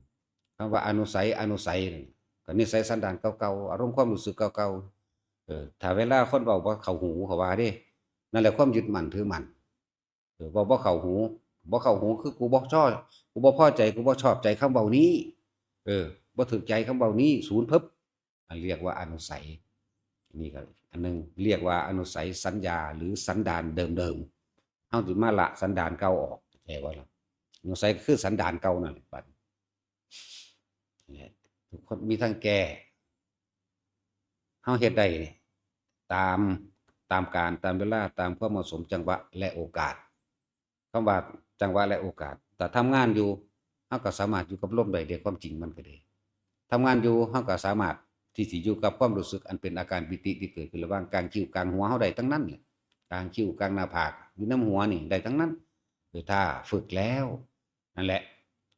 คำว่าอนุสัย อนุสัยนั่น ก็นิสัยสันดานเก่าๆ อารมณ์ความรู้สึกเก่าๆ เออ ถ้าเวลาคนเว้าบ่เข้าหู เขาว่าเด้ นั่นแหละความยึดมั่นถือมั่น เออ เว้าบ่เข้าหู บ่เข้าหูคือกูบ่ชอบ กูบ่พอใจ กูบ่ชอบใจคำเว้านี้ เออ บ่ถูกใจคำเว้านี้ ศูนย์พึบ อันเรียกว่าอนุสัย นี่ก็อันหนึ่ง เรียกว่าอนุสัยสัญญาหรือสันดานเดิมๆ เฮาสิมาละสันดานเก่าออก เข้าใจบ่ล่ะ อนุสัยก็คือสันดานเก่านั่นแหละ บัดนี้ ทุกคนมีทางแก้ เฮาเฮ็ดได้ตาม ตามกาล ตามเวลา ตามความเหมาะสม จังหวะ และโอกาส คำว่าจังหวะและโอกาส ถ้าทำงานอยู่ เฮาก็สามารถอยู่กับลมได้เด้ ความจริงมันก็ดี ทำงานอยู่ เฮาก็สามารถที่สิอยู่กับความรู้สึกอันเป็นอาการปีติที่เกิดขึ้นระหว่างกลางคิ้วกลางหัวเฮาได้ทั้งนั้นแหละ กลางคิ้วกลางหน้าผาก อยู่นำหัวนี่ได้ทั้งนั้น คือถ้าฝึกแล้ว นั่นแหละ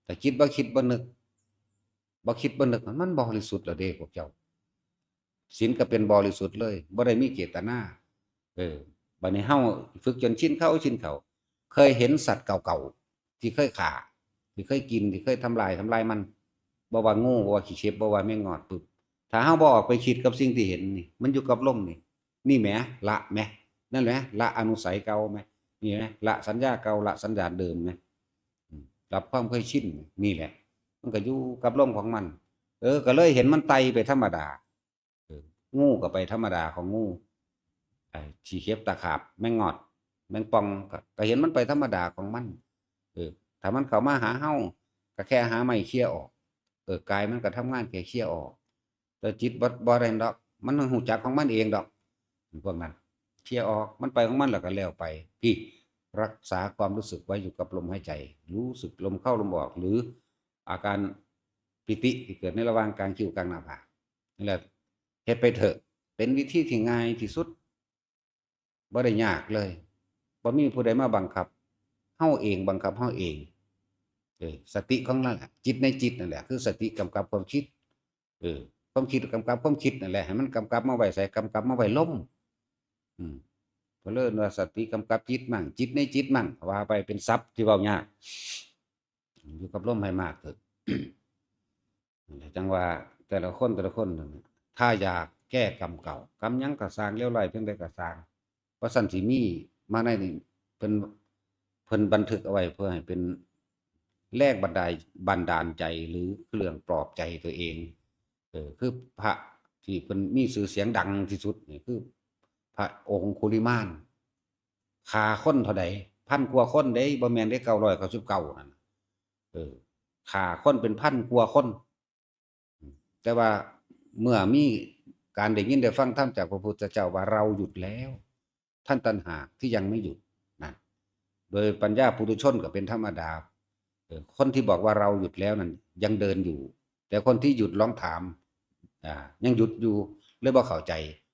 แต่จิตบ่คิดบ่นึก บ่คิดบ่นึก มันบริสุทธิ์แล้วเด้พวกเจ้า ศีลก็เป็นบริสุทธิ์เลย บ่ได้มีเจตนา เออ บัดนี้เฮาฝึกจนชินเข้าชินเข้า เคยเห็นสัตว์เก่าๆ ที่เคยฆ่า ที่เคยกิน ที่เคยทำลาย ทำลายมัน บ่ว่างู บ่ว่าขี้เข็บ บ่ว่าแมงงอด ปึ๊บ ถ้าเฮาบ่ออกไปคิดกับสิ่งที่เห็นนี่ มันอยู่กับลมนี่ นี่แหม ละแหม นั่นแหละ ละอนุสัยเก่าแหม นี่แหม ละสัญญาเก่า ละสันดานเดิมแหม อืม ละความเคยชิน นี่แหละ มันก็อยู่กับลมของมัน เออ ก็เลยเห็นมันไต่ไปธรรมดา เออ งูก็ไปธรรมดาของงู ไอ้ขี้เข็บตะขาบ แมงงอด แมงป่อง ก็ ก็เห็นมันไปธรรมดาของมัน เออ ถ้ามันเข้ามาหาเฮา ก็แค่หาไม้เขี่ยออก เออ กายมันก็ทำงานแค่เขี่ยออก แต่จิตบ่ บ่ได้ดอก มันรู้จักของมันเองดอก พวกนั้น เขี่ยออก มันไปของมันแล้วก็แล้วไป พี่ รักษาความรู้สึกไว้อยู่กับลมหายใจ รู้สึกลมเข้าลมออก หรืออาการปีติที่เกิดในระหว่างกลางคิ้วกลางหน้าผาก นี่แหละ เฮ็ดไปเถอะ เป็นวิธีที่ง่ายที่สุด บ่ได้ยากเลย บ่มีผู้ใดมาบังคับ เฮาเองบังคับเฮาเอง เออ สติของนั่นแหละ จิตในจิตนั่นแหละ คือสติกำกับความคิด เออ ความคิดกำกับความคิดนั่นแหละ ให้มันกำกับมาไว้ไส กำกับมาไว้ลม อืม เพิ่นเอิ้นว่าสติกำกับจิตมั่ง จิตในจิตมั่ง ว่าไปเป็นศัพท์ที่เว้ายาก อยู่กับลมให้มากเถอะ จั่งว่าแต่ละคนแต่ละคนนั่นน่ะ ถ้าอยากแก้กรรมเก่า กรรมหยังก็ซ่าง เลวร้ายเพียงใดก็ซ่าง ว่าซั่นสิมีมาในนี่ เพิ่น เพิ่นบันทึกเอาไว้เพื่อให้เป็น แรงบันดาล บันดาลใจหรือเครื่องปลอบใจตัวเอง เออ คือพระที่เพิ่นมีชื่อเสียงดังที่สุดนี่คือพระองคุลิมาน ฆ่าคนเท่าใด พันกว่าคนเด้ บ่แม่นเด้ เก้าร้อยเก้าสิบเก้านั่นน่ะ เออ ฆ่าคนเป็นพันกว่าคน แต่ว่าเมื่อมีการได้ยินได้ฟังธรรมจากพระพุทธเจ้าว่าเราหยุดแล้ว ท่านต่างหากที่ยังไม่หยุดนั่น โดยปัญญาปุถุชนก็เป็นธรรมดา เออ คนที่บอกว่าเราหยุดแล้วนั่นยังเดินอยู่ แต่คนที่หยุดลองถาม อ่า ยังหยุดอยู่ เลยบ่เข้าใจ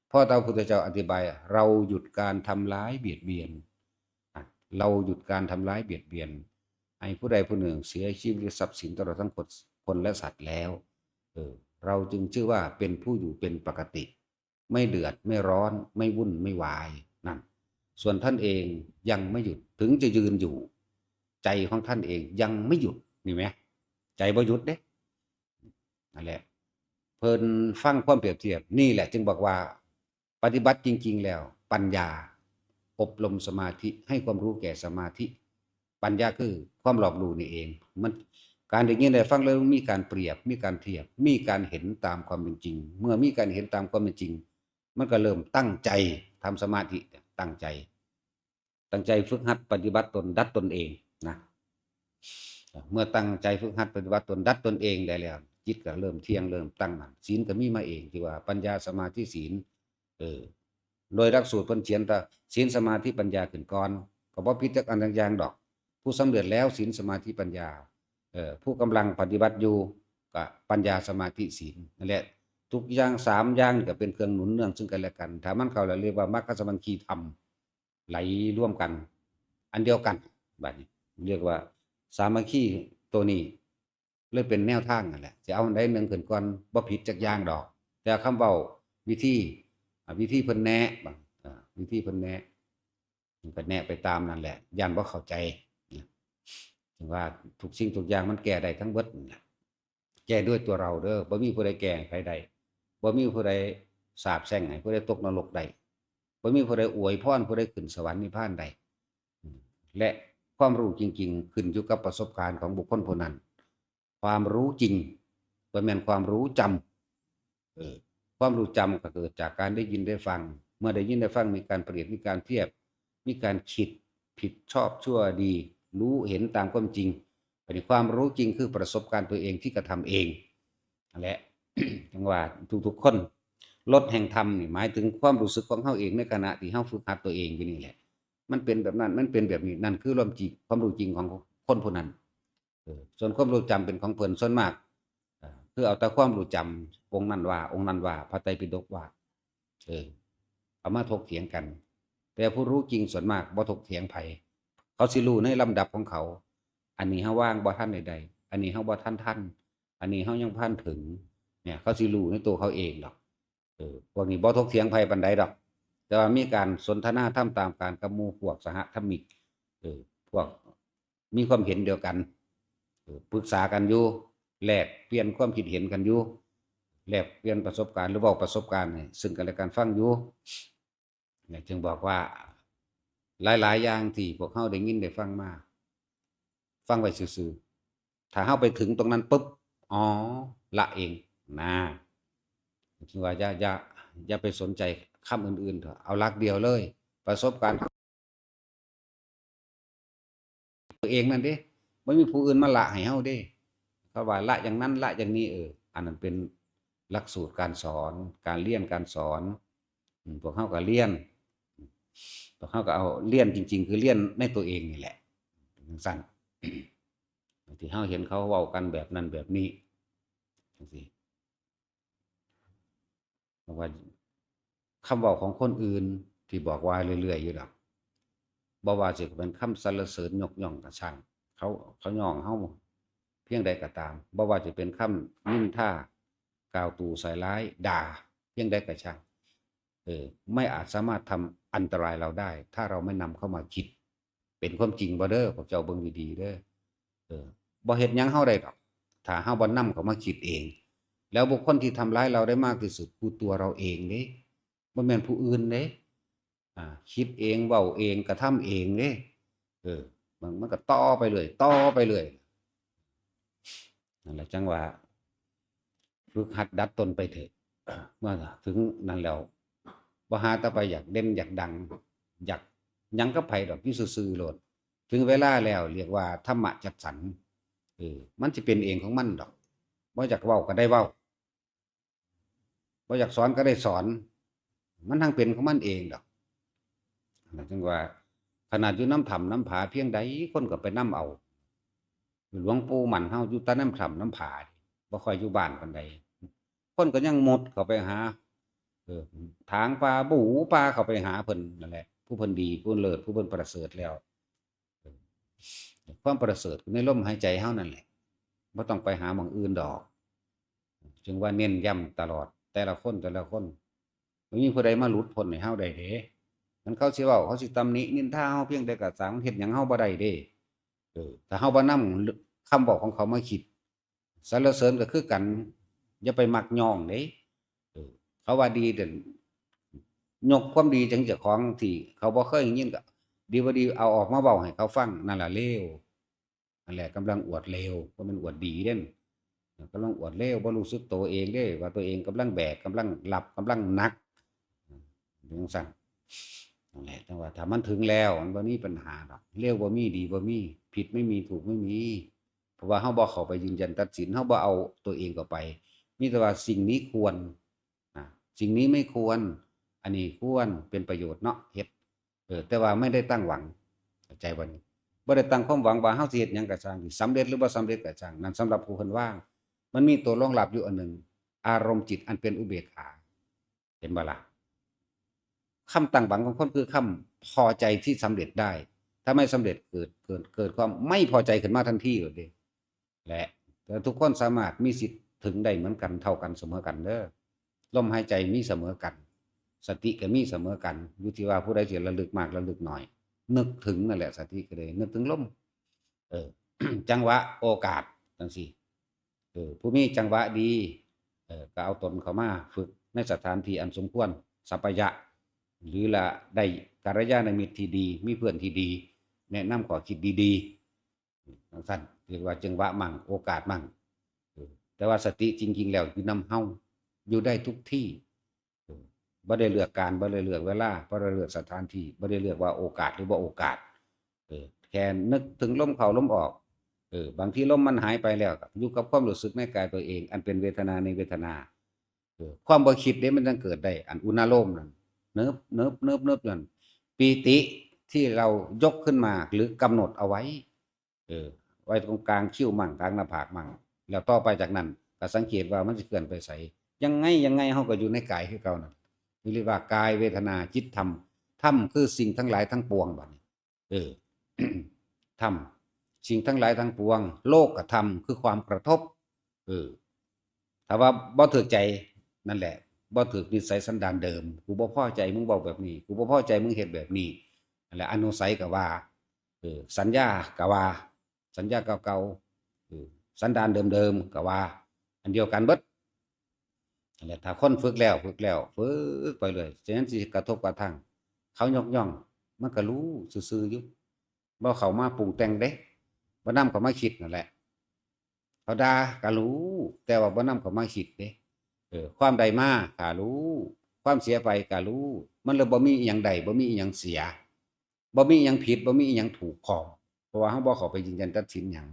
เพราะพระพุทธเจ้าอธิบาย เราหยุดการทำร้ายเบียดเบียน อ่ะ เราหยุดการทำร้ายเบียดเบียน ให้ผู้ใดผู้หนึ่งเสียชีวิตทรัพย์สินตลอดทั้งคน คนและสัตว์แล้ว เออ เราจึงชื่อว่าเป็นผู้อยู่เป็นปกติ ไม่เดือด ไม่ร้อน ไม่วุ่น ไม่วาย นั่น ส่วนท่านเองยังไม่หยุด ถึงจะยืนอยู่ ใจของท่านเองยังไม่หยุด นี่ไหม ใจบ่หยุดเด้ นั่นแหละ เพิ่นฟังความเปรียบเทียบ นี่แหละจึงบอกว่า ปฏิบัติจริงๆแล้ว ปัญญา อบรมสมาธิ ให้ความรู้แก่สมาธิ ปัญญาคือความรอบรู้นี่เอง มัน การได้ยินได้ฟังแล้วมีการเปรียบ มีการเทียบ มีการเห็นตามความเป็นจริง เมื่อมีการเห็นตามความเป็นจริง มันก็เริ่มตั้งใจทำสมาธิ ตั้งใจ ตั้งใจฝึกหัดปฏิบัติตน ดัดตนเองนะ เมื่อตั้งใจฝึกหัดปฏิบัติตน ดัดตนเองได้แล้ว จิตก็เริ่มเที่ยง เริ่มตั้งมั่น ศีลก็มีมาเอง ที่ว่าปัญญา สมาธิ ศีล เออ โดยหลักสูตรเพิ่นเขียนแต่ศีล สมาธิ ปัญญาขึ้นก่อน ก็บ่ผิดจักอันจักอย่างดอก ผู้สำเร็จแล้วศีล สมาธิ ปัญญา เออ ผู้กำลังปฏิบัติอยู่ก็ปัญญา สมาธิ ศีล นั่นแหละ ทุกอย่างสามอย่างนี่ก็เป็นเครื่องหนุนเนื่องซึ่งกันและกัน ถ้ามันเข้าแล้วเรียกว่ามรรคสมังคีธรรม ไหลรวมกัน อันเดียวกัน บัดนี้เรียกว่าสามัคคีตัวนี้ เลยเป็นแนวทางนั่นแหละ สิเอาอันใดหนึ่งขึ้นก่อน บ่ผิดจักอย่างดอก แต่คำเว้าวิธี อ่า วิธีเพิ่นแนะ อ่า วิธีเพิ่นแนะ มันก็แนะไปตามนั่นแหละ ย่านบ่เข้าใจนะ ถึงว่าทุกสิ่งทุกอย่างมันแก้ได้ทั้งเบิดนั่นแหละ แก้ด้วยตัวเราเด้อ บ่มีผู้ใดแก้ให้ไผได้ บ่มีผู้ใดสาปแช่งให้ผู้ใดตกนรกได้ บ่มีผู้ใดอวยพรผู้ใดขึ้นสวรรค์นิพพานได้ อืม และความรู้จริงๆ ขึ้นอยู่กับประสบการณ์ของบุคคลผู้นั้น ความรู้จริง บ่แม่นความรู้จำ เออ ความรู้จำก็เกิดจากการได้ยินได้ฟัง เมื่อได้ยินได้ฟังมีการเปรียบ มีการเทียบ มีการคิดผิดชอบชั่วดี รู้เห็นตามความจริง อันนี้ความรู้จริงคือประสบการณ์ตัวเองที่กระทำเอง นั่นแหละ จั่งว่าทุกๆคน รสแห่งธรรมนี่หมายถึงความรู้สึกของเฮาเองในขณะที่เฮาฝึกหัดตัวเองอยู่นี่แหละ มันเป็นแบบนั้น มันเป็นแบบนี้ นั่นคือความจริง ความรู้จริงของคนผู้นั้น เออ ส่วนความรู้จำเป็นของเพิ่นส่วนมาก เออ คือเอาแต่ความรู้จำ องค์นั้นว่า องค์นั้นว่า พระไตรปิฎกว่า เออ เอามาถกเถียงกัน แต่ผู้รู้จริงส่วนมากบ่ถกเถียงไผ เขาสิรู้ในลำดับของเขา อันนี้เฮาวางบ่ทันได้ใด อันนี้เฮาบ่ทันทัน อันนี้เฮายังบ่ทันถึง เนี่ย เขาสิรู้ในตัวเขาเองดอก เออ พวกนี้บ่ถกเถียงไผปานใดดอก แต่ว่ามีการสนทนาธรรมตามการกับหมู่พวกสหธรรมิก เออ พวกมีความเห็นเดียวกัน เออ ปรึกษากันอยู่ แลกเปลี่ยนความคิดเห็นกันอยู่ แลกเปลี่ยนประสบการณ์หรือเว้าประสบการณ์ให้ซึ่งกันและกันฟังอยู่ เนี่ย จึงบอกว่า หลายๆอย่างที่พวกเฮาได้ยินได้ฟังมา ฟังไว้ซื่อๆ ถ้าเฮาไปถึงตรงนั้นปุ๊บ อ๋อ ละเอง นะ จึงว่าอย่า อย่า อย่าไปสนใจคำอื่นๆเถาะ เอาหลักเดียวเลย ประสบการณ์ตัวเองนั่นเด้ บ่มีผู้อื่นมาละให้เฮาเด้ เขาว่าละอย่างนั้น ละอย่างนี้ เออ อันนั้นเป็นหลักสูตรการสอน การเรียนการสอน อืม พวกเฮาก็เรียน พวกเฮาก็เอาเรียนจริงๆ คือเรียนในตัวเองนี่แหละ จั่งซั้น ที่เฮาเห็นเขาเว้ากันแบบนั้นแบบนี้ จั่งซี้ บอกว่า คำเว้าของคนอื่นที่บอกว่าเรื่อยๆอยู่ดอก บ่ว่าสิเป็นคำสรรเสริญยกย่องก็ช่าง เขา เขาย่องเฮาเพียงใดก็ตาม บ่ว่าจะเป็นคำนินทา กล่าวตู่ใส่ร้าย ด่า เพียงใดก็ช่าง เออ ไม่อาจสามารถทำอันตรายเราได้ ถ้าเราไม่นำเข้ามาคิด เป็นความจริงบ่เด้อ พวกเจ้าเบิ่งดีๆเด้อ เออ บ่เฮ็ดหยังเฮาได้ดอก ถ้าเฮาบ่นำเข้ามาคิดเอง แล้วบุคคลที่ทำร้ายเราได้มากที่สุดคือตัวเราเองเด้ บ่แม่นผู้อื่นเด้ อ่า คิดเอง เว้าเอง กระทำเองเด้ เออ มัน มันก็ต่อไปเรื่อย ต่อไปเรื่อย นั่นแหละจังว่า ฝึกหัดดัดตนไปเถอะ เมื่อถึงนั่นแล้ว บ่หาแต่ไปอยากเด่นอยากดัง อยากหยังกับไผดอก อยู่ซื่อๆโลด ถึงเวลาแล้วเรียกว่าธรรมะจัดสรร เออ มันสิเป็นเองของมันดอก บ่อยากเว้าก็ได้เว้า บ่อยากสอนก็ได้สอน มันทั้งเป็นของมันเองดอก นั่นจึงว่า ขนาดอยู่นำถ้ำนำผาเพียงใด คนก็ไปนำเอา หลวงปู่มั่นเฮาอยู่แต่นำถ้ำนำผา บ่ค่อยอยู่บ้านปานใด คนก็ยังมุดเข้าไปหา เออ ถางป่า บู่ป่าเข้าไปหาเพิ่นนั่นแหละ ผู้เพิ่นดี ผู้เพิ่นเลิศ ผู้เพิ่นประเสริฐแล้ว เออ ความประเสริฐในลมหายใจเฮานั่นแหละ บ่ต้องไปหาหม่องอื่นดอก จึงว่าเน้นย้ำตลอด แต่ละคน แต่ละคน บ่มีผู้ใดมาหลุดพ้นให้เฮาได้เด้ มันเขาสิเว้า เขาสิตำหนินินทาเฮาเพียงใดก็ซ่าง มันเฮ็ดหยังเฮาบ่ได้เด้ เออ ถ้าเฮาบ่นำคำเว้าของเขามาคิด สรรเสริญก็คือกัน อย่าไปมักย้องเด้ เออ เขาว่าดีเด่น ยกความดีจังเจ้าของที่เขาบ่เคยได้ยินก็ ดีบ่ดีเอาออกมาเว้าให้เขาฟัง นั่นล่ะเลว นั่นแหละกำลังอวดเลว บ่แม่นอวดดีเด้ กำลังอวดเลว บ่รู้สึกตัวเองเด้ ว่าตัวเองกำลังแบก กำลังรับ กำลังหนัก เป็นจังซั่น นั่นแหละ แต่ว่าถ้ามันถึงแล้ว มันบ่มีปัญหาดอก เลวบ่มี ดีบ่มี ผิดไม่มี ถูกไม่มี เพราะว่าเฮาบ่เข้าไปยืนยันตัดสิน เฮาบ่เอาตัวเองเข้าไป มีแต่ว่าสิ่งนี้ควร นะ สิ่งนี้ไม่ควร อันนี้ควร เป็นประโยชน์เนาะ เฮ็ด เออ แต่ว่าไม่ได้ตั้งหวัง เข้าใจบ่นี่ บ่ได้ตั้งความหวังว่าเฮาสิเฮ็ดหยังก็ซ่าง สิสำเร็จหรือบ่สำเร็จก็ซ่าง นั่นสำหรับผู้เพิ่นวาง มันมีตัวรองรับอยู่อันหนึ่ง อารมณ์จิตอันเป็นอุเบกขา เห็นบ่ล่ะ คำตั้งหวังของคนคือคำพอใจที่สำเร็จได้ ถ้าไม่สำเร็จเกิด เกิด เกิดความไม่พอใจขึ้นมาทันทีเลยเด้ และ แต่ทุกคนสามารถมีสิทธิ์ถึงได้เหมือนกัน เท่ากัน เสมอกันเด้อ ลมหายใจมีเสมอกัน สติก็มีเสมอกัน อยู่ที่ว่าผู้ใดสิระลึกมากระลึกน้อย นึกถึงนั่นแหละ สติก็เลยนึกถึงลม เออ จังหวะ โอกาส จังซี่ เออ ผู้มีจังหวะดี เออ ก็เอาตนเข้ามาฝึกในสถานที่อันสมควร สัปปายะ หรือละได้กัลยาณมิตรที่ดี มีเพื่อนที่ดี แนะนำข้อคิดดีๆ จังซั่น เรียกว่าจังหวะมั่ง โอกาสมั่ง เออ แต่ว่าสติจริงๆแล้วอยู่นำเฮา อยู่ได้ทุกที่ เออ บ่ได้เลือกการ บ่ได้เลือกเวลา บ่ได้เลือกสถานที่ บ่ได้เลือกว่าโอกาสหรือบ่โอกาส เออ แค่นึกถึงลมเข้าลมออก เออ บางทีลมมันหายไปแล้ว อยู่กับความรู้สึกในกายตัวเอง อันเป็นเวทนาในเวทนา เออ ความบ่คิดเด้มันจังเกิดได้ อันอุณาโลมนั่น เนิบ เนิบ เนิบ เนิบนั่น ปีติที่เรายกขึ้นมาหรือกำหนดเอาไว้ เออ ไว้ตรงกลางคิ้วมั่ง กลางหน้าผากมั่ง แล้วต่อไปจากนั้นก็สังเกตว่ามันสิเคลื่อนไปไส ยังไง ยังไงเฮาก็อยู่ในกายคือเก่านั่น เรียกว่ากายเวทนาจิตธรรม ธรรมคือสิ่งทั้งหลายทั้งปวงบัดนี้ เออ ธรรม สิ่งทั้งหลายทั้งปวง โลกธรรมคือความกระทบ เออ ถ้าว่าบ่ถืกใจ นั่นแหละ บ่ถืกนิสัยสันดานเดิม กูบ่พอใจมึงเว้าแบบนี้ กูบ่พอใจมึงเฮ็ดแบบนี้ นั่นแหละ อนุสัยก็ว่า เออ สัญญาก็ว่า สัญญาเก่าๆ เออ สันดานเดิมๆ ก็ว่า อันเดียวกันเบิด นั่นแหละ ถ้าคนฝึกแล้ว ฝึกแล้ว ฝึกไปเรื่อย ฉะนั้นสิกระทบกระทั่ง เขายกย่อง มันก็รู้ซื่อๆ อยู่ บ่เข้ามาปรุงแต่งเด้ บ่นำเข้ามาคิดนั่นแหละ เขาด่าก็รู้ แต่ว่าบ่นำเข้ามาคิดเด้ เออ ความได้มาก็รู้ ความเสียไปก็รู้ มันเลยบ่มีอิหยังได้ บ่มีอิหยังเสีย บ่มีอิหยังผิด บ่มีอิหยังถูกของ เพราะว่าเฮาบ่เข้าไปยืนยันตัดสินหยัง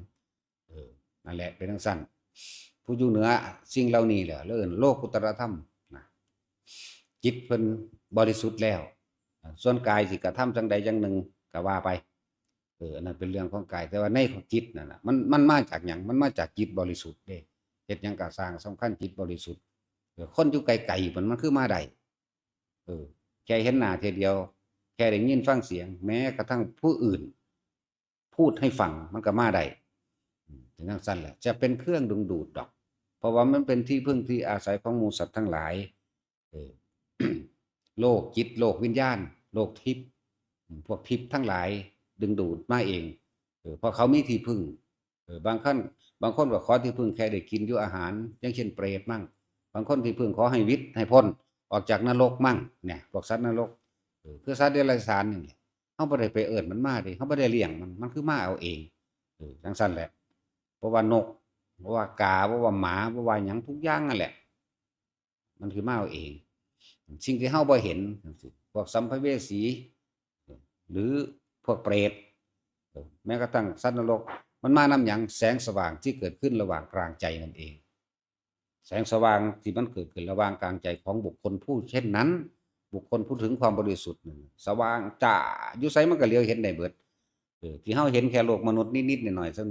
เออ นั่นแหละ เป็นจังซั่น ผู้อยู่เหนือสิ่งเหล่านี้แหละ เอิ้นโลกุตตรธรรมนะ จิตเพิ่นบริสุทธิ์แล้ว ส่วนกายสิกระทำจั่งใดจั่งหนึ่งก็ว่าไป เออ อันนั้นเป็นเรื่องของกาย แต่ว่าในของจิตนั่นน่ะ มัน มันมาจากหยัง มันมาจากจิตบริสุทธิ์เด้ เฮ็ดหยังก็ซ่าง สำคัญจิตบริสุทธิ์ เออ คนอยู่ไกลๆ มัน มันคือมาได้ เออ แค่เห็นหน้าเทื่อเดียว แค่ได้ยินฟังเสียง แม้กระทั่งผู้อื่น พูดให้ฟัง มันก็มาได้ อืม เป็นจั่งซั่นแหละ จะเป็นเครื่องดึงดูดดอก เพราะว่ามันเป็นที่พึ่งที่อาศัยของหมู่สัตว์ทั้งหลาย เออ โลกจิต โลกวิญญาณ โลกทิพย์ อืม พวกทิพย์ทั้งหลายดึงดูดมาเอง เออ เพราะเขามีที่พึ่ง เออ บางคน บางคนก็ขอที่พึ่งแค่ได้กินอยู่อาหาร อย่างเช่นเปรตมั่ง บางคนที่พึ่งขอให้วิต ให้พ้นออกจากนรกมั่ง เนี่ย พวกสัตว์นรก เออ คือสัตว์เดรัจฉานนี่แหละ เฮาบ่ได้ไปเอิ้นมันมาเด้ เฮาบ่ได้เลี้ยงมัน มันคือมาเอาเอง เออ จั่งซั่นแหละ เพราะว่านก บ่ว่ากา บ่ว่าหมา บ่ว่าหยัง ทุกอย่างนั่นแหละ มันคือมาเอาเอง สิ่งที่เฮาบ่เห็น พวกสัมภเวสี หรือพวกเปรต แม้กระทั่งสัตว์นรก มันมานำหยัง แสงสว่างที่เกิดขึ้นระหว่างกลางใจนั่นเอง แสงสว่างที่มันเกิดขึ้นระหว่างกลางใจของบุคคลผู้เช่นนั้น บุคคลผู้ถึงความบริสุทธิ์นั่น สว่างจ้า อยู่ไสมันก็เหลียวเห็นได้เบิด เออ ที่เฮาเห็นแค่โลกมนุษย์นิดๆหน่อยๆ ซึ่ง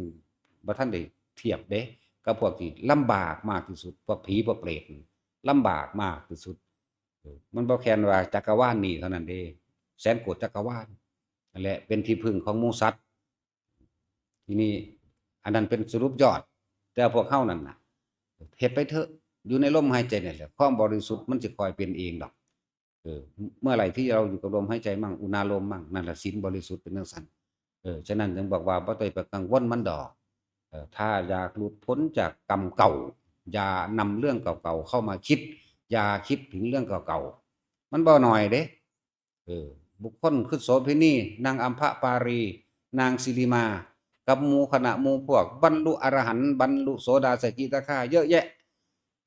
บ่ทันได้เทียบเด้ กับพวกที่ลำบากมากที่สุด พวกผีพวกเปรตนี่ลำบากมากที่สุด เออ มันบ่แค่นว่าจักรวาลนี้เท่านั้นเด้ แสนโกดจักรวาล นั่นแหละ เป็นที่พึ่งของหมู่สัตว์ ทีนี้ อันนั้นเป็นสรุปยอด แต่พวกเฮานั่นน่ะ เฮ็ดไปเถอะ อยู่ในลมหายใจนี่แหละ ความบริสุทธิ์มันสิค่อยเป็นเองดอก เออ เมื่อไหร่ที่เราอยู่กับลมหายใจมั่ง อุณาโลมมั่ง นั่นแหละศีลบริสุทธิ์เป็นจั่งซั้น เออ ฉะนั้นจึงบอกว่าบ่ต้องไปกังวลมันดอก เออ ถ้าอยากหลุดพ้นจากกรรมเก่า อย่านำเรื่องเก่าๆเข้ามาคิด อย่าคิดถึงเรื่องเก่าๆ มันบ่น้อยเด้ เออ บุคคลคือโสเภณี นางอัมพปาลี นางสิริมา กับหมู่คณะหมู่พวก บรรลุอรหันต์ บรรลุโสดาสกิทาคา เยอะแยะ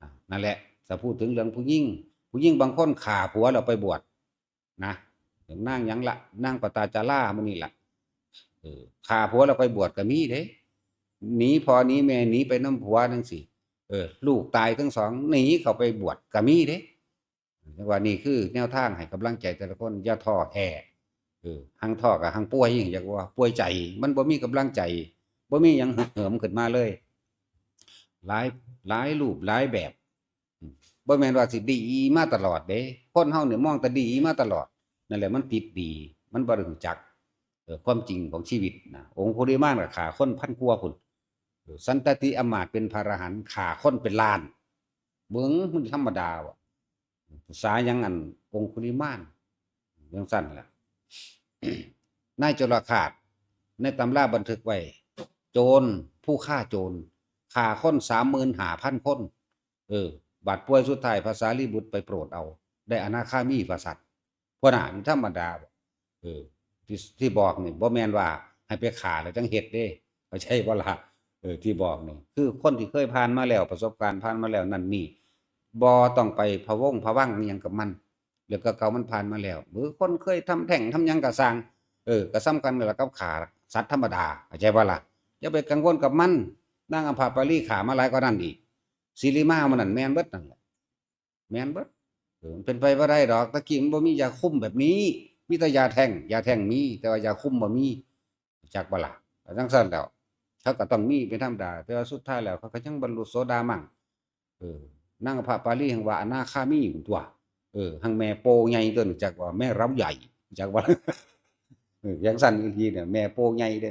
อ่ะ นั่นแหละ ถ้าพูดถึงเรื่องผู้หญิง ผู้หญิงบางคนฆ่าผัวแล้วไปบวชนะ อย่างนางหยังละ นางปตาจาราหมู่นี่ละ เออ ฆ่าผัวแล้วไปบวชก็มีเด้ หนีพ่อหนีแม่ หนีไปนำผัวจั่งซี้ เออ ลูกตายทั้งสอง หนีเข้าไปบวชก็มีเด้ เรียกว่านี่คือแนวทางให้กำลังใจแต่ละคน อย่าท้อแท้ เออ หังท้อก็หังป่วย อยากว่าป่วยใจ มันบ่มีกำลังใจ บ่มีหยังฮึกเหิมขึ้นมาเลย หลาย หลายรูปหลายแบบ บ่แม่นว่าสิดีมาตลอดเด้ คนเฮาเนี่ยมองแต่ดีมาตลอด นั่นแหละมันติดดี มันบ่ได้รู้จัก เออ ความจริงของชีวิตนะ องคุลิมานก็ฆ่าคนพันกว่าพุ้น เออ สันตติอำมาตย์เป็นพระอรหันต์ ฆ่าคนเป็นล้าน เบิ่งมันธรรมดาบ่ ภาษาหยังอันองคุลิมาน จั่งซั้นล่ะ นายจุลฆาต ในตำราบันทึกไว้ โจร ผู้ฆ่าโจร ฆ่าคนสามหมื่นห้าพันคน เออ บาดป่วยสุดท้ายพระสารีบุตรไปโปรดเอา ได้อนาคามีพระสัตว์ พวกน่ะมันธรรมดาบ่ เออ ที่ ที่บอกนี่บ่แม่นว่าให้ไปฆ่าแล้วจั่งเฮ็ดเด้ เข้าใจบ่ล่ะ เออ ที่บอกนี่ คือคนที่เคยผ่านมาแล้ว ประสบการณ์ผ่านมาแล้วนั่นนี่ บ่ต้องไปพะวงพะวังอิหยังกับมัน เรื่องเก่าๆมันผ่านมาแล้ว หรือคนเคยทำแท้งทำหยังก็ซ่าง เออ ก็ส่ำกันนั่นล่ะกับฆ่าสัตว์ธรรมดา เข้าใจบ่ล่ะ อย่าไปกังวลกับมัน นางอัมพปาลีฆ่ามาหลายกว่านั้นอีก สิริมาหมู่นั่นแม่นเบิดนั่นแหละ แม่นเบิด เออ มันเป็นไปบ่ได้ดอก ตะกี้มันบ่มียาคุมแบบนี้ มีแต่ยาแท้ง ยาแท้งมี แต่ว่ายาคุมบ่มี จักบ่ล่ะ จั่งซั้นแล้ว เขาก็ต้องมีเป็นธรรมดา แต่ว่าสุดท้ายแล้วเขาก็ยังบรรลุโสดามั่ง เออ นางอัมพปาลีหั้นว่าอนาคามีพุ้นตั๊ว เออ หั้นแม่โปใหญ่ตั๊ว จักว่าแม่เล้าใหญ่ จักว่า เออ จั่งซั้นอีหลีเนี่ย แม่โปใหญ่เด้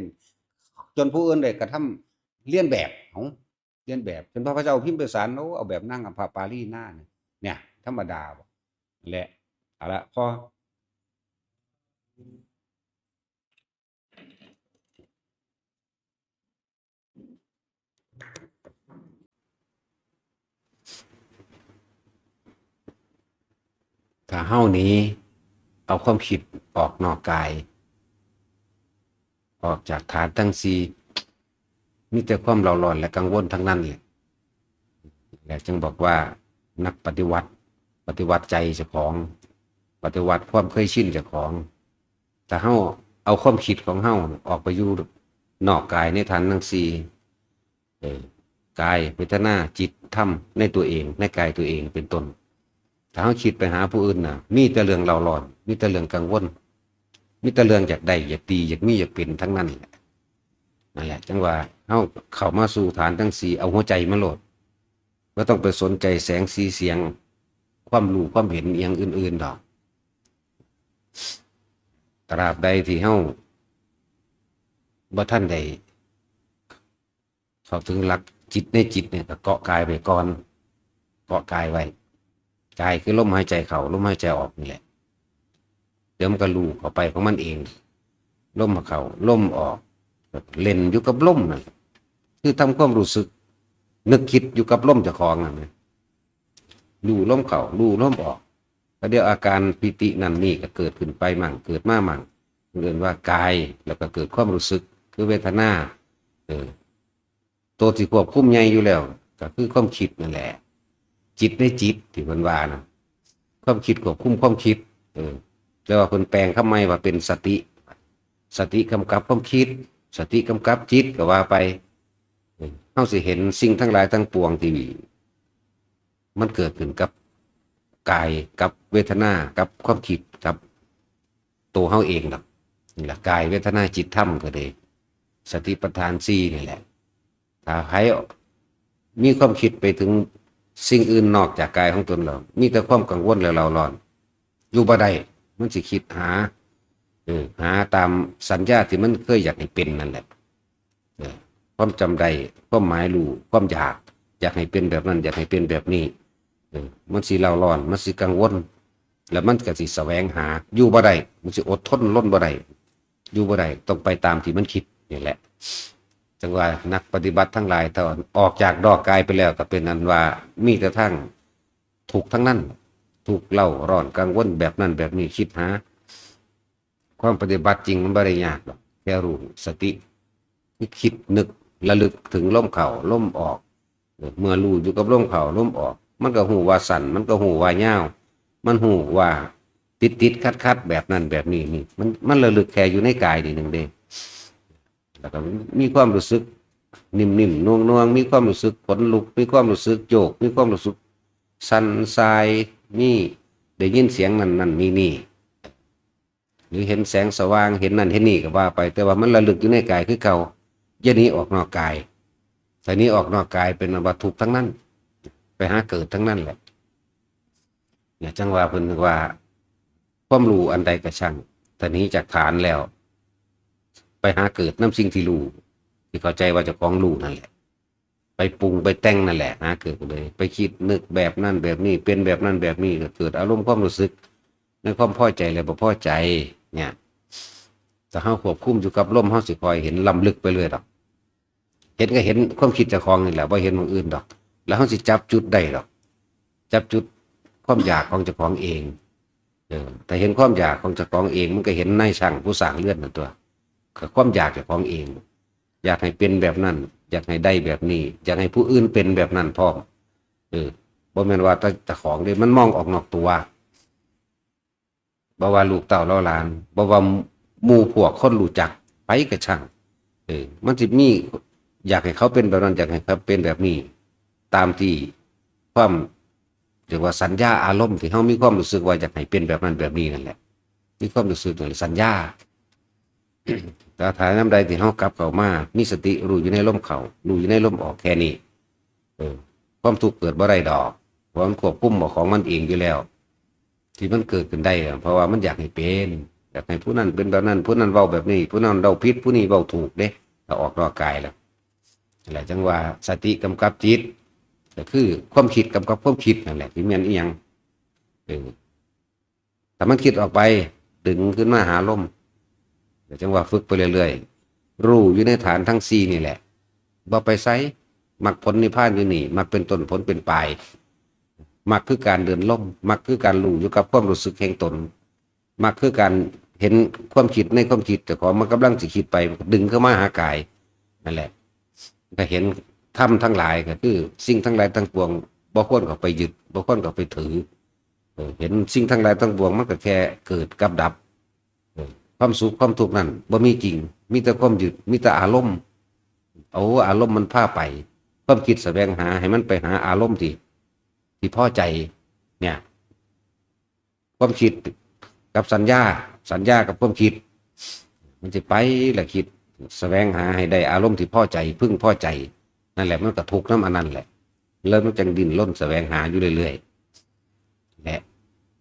จนผู้อื่นได้กระทำเลียนแบบ เอ้า เลียนแบบ จนพระพุทธเจ้าพิมพ์ไปสาร โอ้ เอาแบบนางอัมพปาลีหน้าเนี่ย เนี่ย ธรรมดาบ่ และ เอาละ พอ ถ้าเฮาหนีเอาความคิดออกนอกกาย ออกจากฐานทั้งสี่ มีแต่ความเร่าร้อนและกังวลทั้งนั้นแหละ และจึงบอกว่านักปฏิวัติ ปฏิวัติใจเจ้าของ ปฏิวัติความเคยชินเจ้าของ ถ้าเฮาเอาความคิดของเฮาออกไปอยู่นอกกายในฐานทั้งสี่ เออ กาย เวทนา จิต ธรรม ในตัวเอง ในกายตัวเองเป็นต้น ถ้าเฮาคิดไปหาผู้อื่นน่ะ มีแต่เรื่องเร่าร้อน มีแต่เรื่องกังวล มีแต่เรื่องอยากได้ อยากดี อยากมี อยากเป็นทั้งนั้นแหละ นั่นแหละ จั่งว่าเฮาเข้ามาสู่ฐานทั้งสี่ เอาหัวใจมาโลด บ่ต้องไปสนใจแสงสีเสียง ความรู้ความเห็นอิหยังอื่นๆดอก ตราบใดที่เฮาบ่ทันได้ เข้าถึงหลักจิตในจิตเนี่ย ก็เกาะกายไว้ก่อน เกาะกายไว้ กายคือลมหายใจเข้า ลมหายใจออกนี่แหละ เดี๋ยวมันก็รู้เข้าไปของมันเอง ลมเข้า ลมออก เล่นอยู่กับลมนั่นแหละ คือทำความรู้สึก นึกคิดอยู่กับลมเจ้าของนั่นนะ รู้ลมเข้า รู้ลมออก แล้วเดี๋ยวอาการปีตินั่นนี่ก็เกิดขึ้นไปมั่ง เกิดมามั่ง เรียกว่ากาย แล้วก็เกิดความรู้สึก คือเวทนา เออ ตัวที่ควบคุมใหญ่อยู่แล้ว ก็คือความคิดนั่นแหละ จิตในจิตที่เพิ่นว่านะ ความคิดควบคุมความคิด เออ แต่ว่าเพิ่นแปลงคำใหม่ว่าเป็นสติ สติกำกับความคิด สติกำกับจิตก็ว่าไป เออ เฮาสิเห็นสิ่งทั้งหลายทั้งปวงที่มันเกิดขึ้นกับกาย กับเวทนา กับความคิด กับตัวเฮาเองดอก นี่ล่ะ กาย เวทนา จิต ธรรมก็ดี สติปัฏฐานสี่นี่แหละ ถ้าไผมีความคิดไปถึงสิ่งอื่นนอกจากกายของตนแล้ว มีแต่ความกังวลและเร่าร้อน อยู่บ่ได้ มันสิคิดหา เออ หาตามสัญญาที่มันเคยอยากให้เป็นนั่นแหละ เออ ความจำได้ ความหมายรู้ ความอยาก อยากให้เป็นแบบนั้น อยากให้เป็นแบบนี้ เออ มันสิเร่าร้อน มันสิกังวล แล้วมันก็สิแสวงหา อยู่บ่ได้ มันสิอดทนรนบ่ได้ อยู่บ่ได้ ต้องไปตามที่มันคิดนี่แหละ จังว่านักปฏิบัติทั้งหลาย ถ้าออกจากดอกกายไปแล้ว ก็เป็นอันว่ามีแต่ทางทุกข์ทั้งนั้น ทุกข์เร่าร้อนกังวลแบบนั้นแบบนี้ คิดหา ความปฏิบัติจริงมันบ่ได้ยากดอก แค่รู้สติ คือคิดนึกระลึกถึงลมเข้าลมออก เมื่อรู้อยู่กับลมเข้าลมออก มันก็ฮู้ว่าสั้น มันก็ฮู้ว่ายาว มันฮู้ว่าติดติดขัดขัดแบบนั้นแบบนี้นี่ มัน มันระลึกแค่อยู่ในกายนี่หนึ่งเด้ แล้วก็มีความรู้สึกนิ่มๆ น่วงๆ มีความรู้สึกขนลุก มีความรู้สึกโยก มีความรู้สึกสั่นสาย มีได้ยินเสียงนั่นนั่นนี่นี่ หรือเห็นแสงสว่าง เห็นนั่นเห็นนี่ก็ว่าไป แต่ว่ามันระลึกอยู่ในกายคือเก่า อย่าหนีออกนอกกาย ถ้าหนีออกนอกกายเป็นอันว่าทุกข์ทั้งนั้น ไปหาเกิดทั้งนั้นแหละ เนี่ย จังว่าเพิ่นว่า ความรู้อันใดก็ช่าง ถ้าหนีจากฐานแล้ว ไปหาเกิดนำสิ่งที่รู้ ที่เข้าใจว่าเจ้าของรู้นั่นแหละ ไปปรุงไปแต่งนั่นแหละ หาเกิดเลย ไปคิดนึกแบบนั้นแบบนี้ เป็นแบบนั้นแบบนี้ ก็เกิดอารมณ์ความรู้สึก ในความพอใจและบ่พอใจ เนี่ย ถ้าเฮาควบคุมอยู่กับลม เฮาสิค่อยเห็นล้ำลึกไปเรื่อยดอก เห็นก็เห็นความคิดเจ้าของนี่แหละ บ่เห็นหม่องอื่นดอก แล้วเฮาสิจับจุดได้ดอก จับจุดความอยากของเจ้าของเอง เออ ถ้าเห็นความอยากของเจ้าของเอง มันก็เห็นนายช่างผู้สร้างเรือนนั่นตั๊ว ก็ความอยากเจ้าของเอง อยากให้เป็นแบบนั้น อยากให้ได้แบบนี้ อยากให้ผู้อื่นเป็นแบบนั้นพร้อม เออ บ่แม่นว่าแต่เจ้าของเด้ มันมองออกนอกตัว บ่ว่าลูกเต้าเหล่าหลาน บ่ว่าหมู่พวกคนรู้จัก ไผก็ช่าง เออ มันสิมี อยากให้เขาเป็นแบบนั้น อยากให้เขาเป็นแบบนี้ ตามที่ความ เรียกว่าสัญญาอารมณ์ที่เฮามีความรู้สึกว่าอยากให้เป็นแบบนั้นแบบนี้นั่นแหละ มีความรู้สึกนั่นแหละสัญญา แต่ถ้ายามใดที่เฮากลับเข้ามา มีสติรู้อยู่ในลมเข้า รู้อยู่ในลมออกแค่นี้ เออ ความทุกข์เกิดบ่ได้ดอก เพราะมันควบคุมเอาของมันเองอยู่แล้ว ที่มันเกิดขึ้นได้อะ เพราะว่ามันอยากให้เป็น อยากให้ผู้นั้นเป็นแบบนั้น ผู้นั้นเว้าแบบนี้ ผู้นั้นเว้าผิด ผู้นี้เว้าถูกเด้ ถ้าออกนอกกายแล้ว นั่นแหละจังว่าสติกำกับจิต ก็คือความคิดกำกับความคิดนั่นแหละ ที่แม่นอีหยัง เออ ถ้ามันคิดออกไป ดึงขึ้นมาหาลม ก็จังว่าฝึกไปเรื่อยๆ รู้อยู่ในฐานทั้งสี่นี่แหละ บ่ไปไส มรรคผลนิพพานอยู่นี่ มรรคเป็นต้น ผลเป็นปลาย มรรคคือการเดินลม มรรคคือการรู้อยู่กับความรู้สึกแห่งตน มรรคคือการเห็นความคิดในความคิดเจ้าของ มันกำลังสิคิดไป ดึงเข้ามาหากาย นั่นแหละ ก็เห็นธรรมทั้งหลาย ก็คือสิ่งทั้งหลายทั้งปวง บ่ควรเข้าไปยึด บ่ควรเข้าไปถือ เออ เห็นสิ่งทั้งหลายทั้งปวง มันก็แค่เกิดกับดับ เออ ความสุขความทุกข์นั่นบ่มีจริง มีแต่ความยึด มีแต่อารมณ์ เอาอารมณ์มันพาไป ความคิดแสวงหาให้มันไปหาอารมณ์ที่ ที่พอใจ เนี่ย ความคิดกับสัญญา สัญญากับความคิด มันสิไปละคิด แสวงหาให้ได้อารมณ์ที่พอใจ พึงพอใจ นั่นแหละ มันก็ทุกข์นำอันนั้นแหละ แล้วมันจังดิ้นรนแสวงหาอยู่เรื่อยๆ และ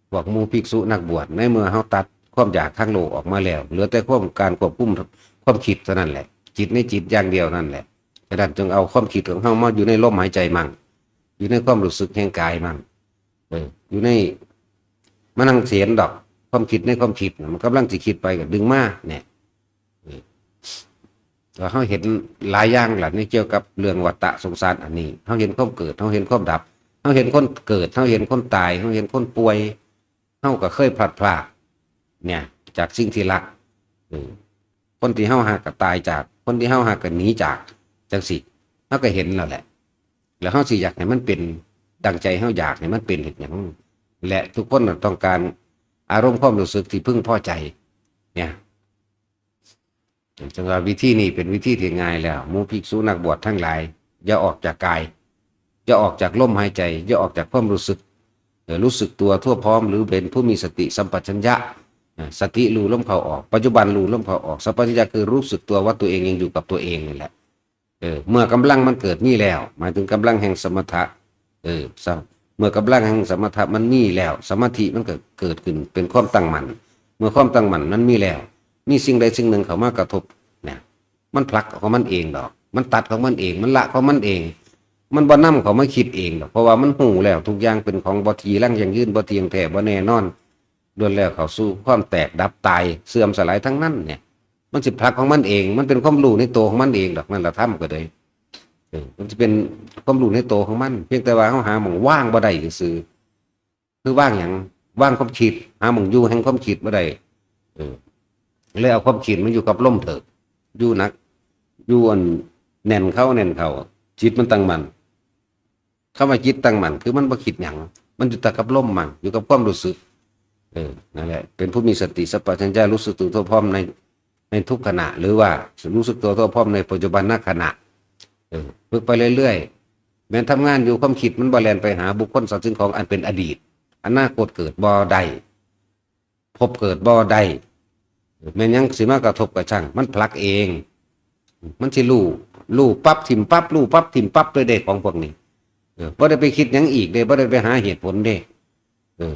พวกหมู่ภิกษุนักบวช ในเมื่อเฮาตัดความอยากทางโลกออกมาแล้ว เหลือแต่ความ การควบคุมความคิดเท่านั้นแหละ จิตในจิตอย่างเดียวนั่นแหละ ฉะนั้นจงเอาความคิดของเฮามาอยู่ในลมหายใจมั่ง อยู่ในความรู้สึกแห่งกายมั่ง เออ อยู่ใน มานั่งเสียนดอก ความคิดในความคิดน่ะ มันกำลังสิคิดไปก็ดึงมา เนี่ย เออ ก็เฮาเห็นหลายอย่างล่ะ ในเกี่ยวกับเรื่องวัฏฏะสงสารอันนี้ เฮาเห็นความเกิด เฮาเห็นความดับ เฮาเห็นคนเกิด เฮาเห็นคนตาย เฮาเห็นคนป่วย เฮาก็เคยพลัดพราก เนี่ย จากสิ่งที่รัก เออ คนที่เฮาฮักก็ตายจาก คนที่เฮาฮักก็หนีจาก จังซี้ เราก็เห็นแล้วแหละ แล้วเราสิอยากให้มันเป็นดังใจเราอยากให้มันเป็นเฮ็ดหยัง และทุกคนน่ะต้องการอารมณ์ความรู้สึกที่พึงพอใจ เนี่ย จังว่าวิธีนี้เป็นวิธีที่ง่ายแล้ว หมู่ภิกษุนักบวชทั้งหลาย อย่าออกจากกาย อย่าออกจากลมหายใจ อย่าออกจากความรู้สึก เออ รู้สึกตัวทั่วพร้อม หรือเป็นผู้มีสติสัมปชัญญะ อ่า สติรู้ลมเข้าออก ปัจจุบันรู้ลมเข้าออก สัมปชัญญะคือรู้สึกตัวว่าตัวเองยังอยู่กับตัวเองนี่แหละ เออ เมื่อกำลังมันเกิดมีแล้ว หมายถึงกำลังแห่งสมถะ เออ สม- เมื่อกำลังแห่งสมถะมันมีแล้ว สมาธิมันก็เกิดขึ้นเป็นความตั้งมั่น เมื่อความตั้งมั่นมันมีแล้ว มีสิ่งใดสิ่งหนึ่งเข้ามากระทบ เนี่ย มันผลักของมันเองดอก มันตัดของมันเอง มันละของมันเอง มันบ่นำเข้ามาคิดเองดอก เพราะว่ามันรู้แล้ว ทุกอย่างเป็นของบ่จีรังยั่งยืน บ่เที่ยงแท้ บ่แน่นอน ล้วนแล้วเข้าสู่ความแตกดับตาย เสื่อมสลายทั้งนั้นเนี่ย มันสิผลักของมันเอง มันเป็นความรู้ในตัวของมันเองดอก นั่นละธรรมก็เลย เออ มันจะเป็นความรู้ในตัวของมัน เพียงแต่ว่าเราหาหม่องว่างบ่ได้ซื่อๆ คือว่างหยัง ว่างความคิด หาหม่องอยู่แห่งความคิดบ่ได้ เออ เลยเอาความคิดมันอยู่กับลมเถิด อยู่หนัก อยู่อันแน่นเข้าแน่นเข้า จิตมันตั้งมั่น คำว่าจิตตั้งมั่น คือมันบ่คิดหยัง มันอยู่แต่กับลมมัน อยู่กับความรู้สึก เออ นั่นแหละ เป็นผู้มีสติสัมปชัญญะ รู้สึกตัวทั่วพร้อมใน ในทุกขณะ หรือว่ารู้สึกตัวทั่วพร้อมในปัจจุบันขณะ เออ ฝึกไปเรื่อยๆ แม้นทำงานอยู่ ความคิดมันบ่แล่นไปหาบุคคลสัตว์สิ่งของอันเป็นอดีต อนาคตเกิดบ่ได้ ภพเกิดบ่ได้ แม่นหยังสิมากระทบกระชั่ง มันผลักเอง มันสิรู้ รู้ปั๊บถิ่มปั๊บ รู้ปั๊บถิ่มปั๊บเลยเด้ของพวกนี้ เออ บ่ได้ไปคิดหยังอีกเด้ บ่ได้ไปหาเหตุผลเด้ เออ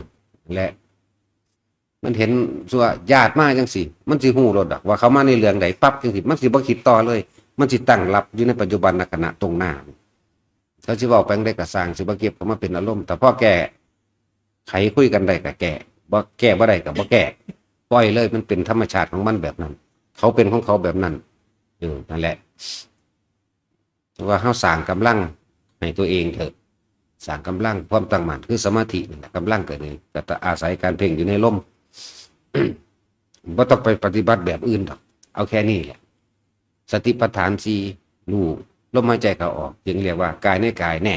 และ มันเห็นส่วนญาติมาจังซี่ มันสิรู้โลดดอกว่าเขามาในเรื่องใดปั๊บจังซี่ มันสิบ่คิดต่อเลย มันสิตั้งรับอยู่ในปัจจุบันขณะตรงหน้า เขาสิเว้าไปจั่งใดก็ซ่าง สิบ่เก็บเข้ามาเป็นอารมณ์ แต่พอแก้ไขคุยกันได้ก็แก้ บ่แก้บ่ได้ก็บ่แก้ ปล่อยเลย มันเป็นธรรมชาติของมันแบบนั้น เขาเป็นของเขาแบบนั้น เออ นั่นแหละ ว่าเราสร้างกำลังให้ตัวเองเถอะ สร้างกำลังความตั้งมั่น คือสมาธินี่แหละ กำลังเกิดนี่ก็อาศัยการเพ่งอยู่ในลม บ่ต้องไปปฏิบัติแบบอื่นดอก เอาแค่นี้แหละ สติปัฏฐานสี่ รู้ลมหายใจเข้าออก จึงเรียกว่ากายในกายแน่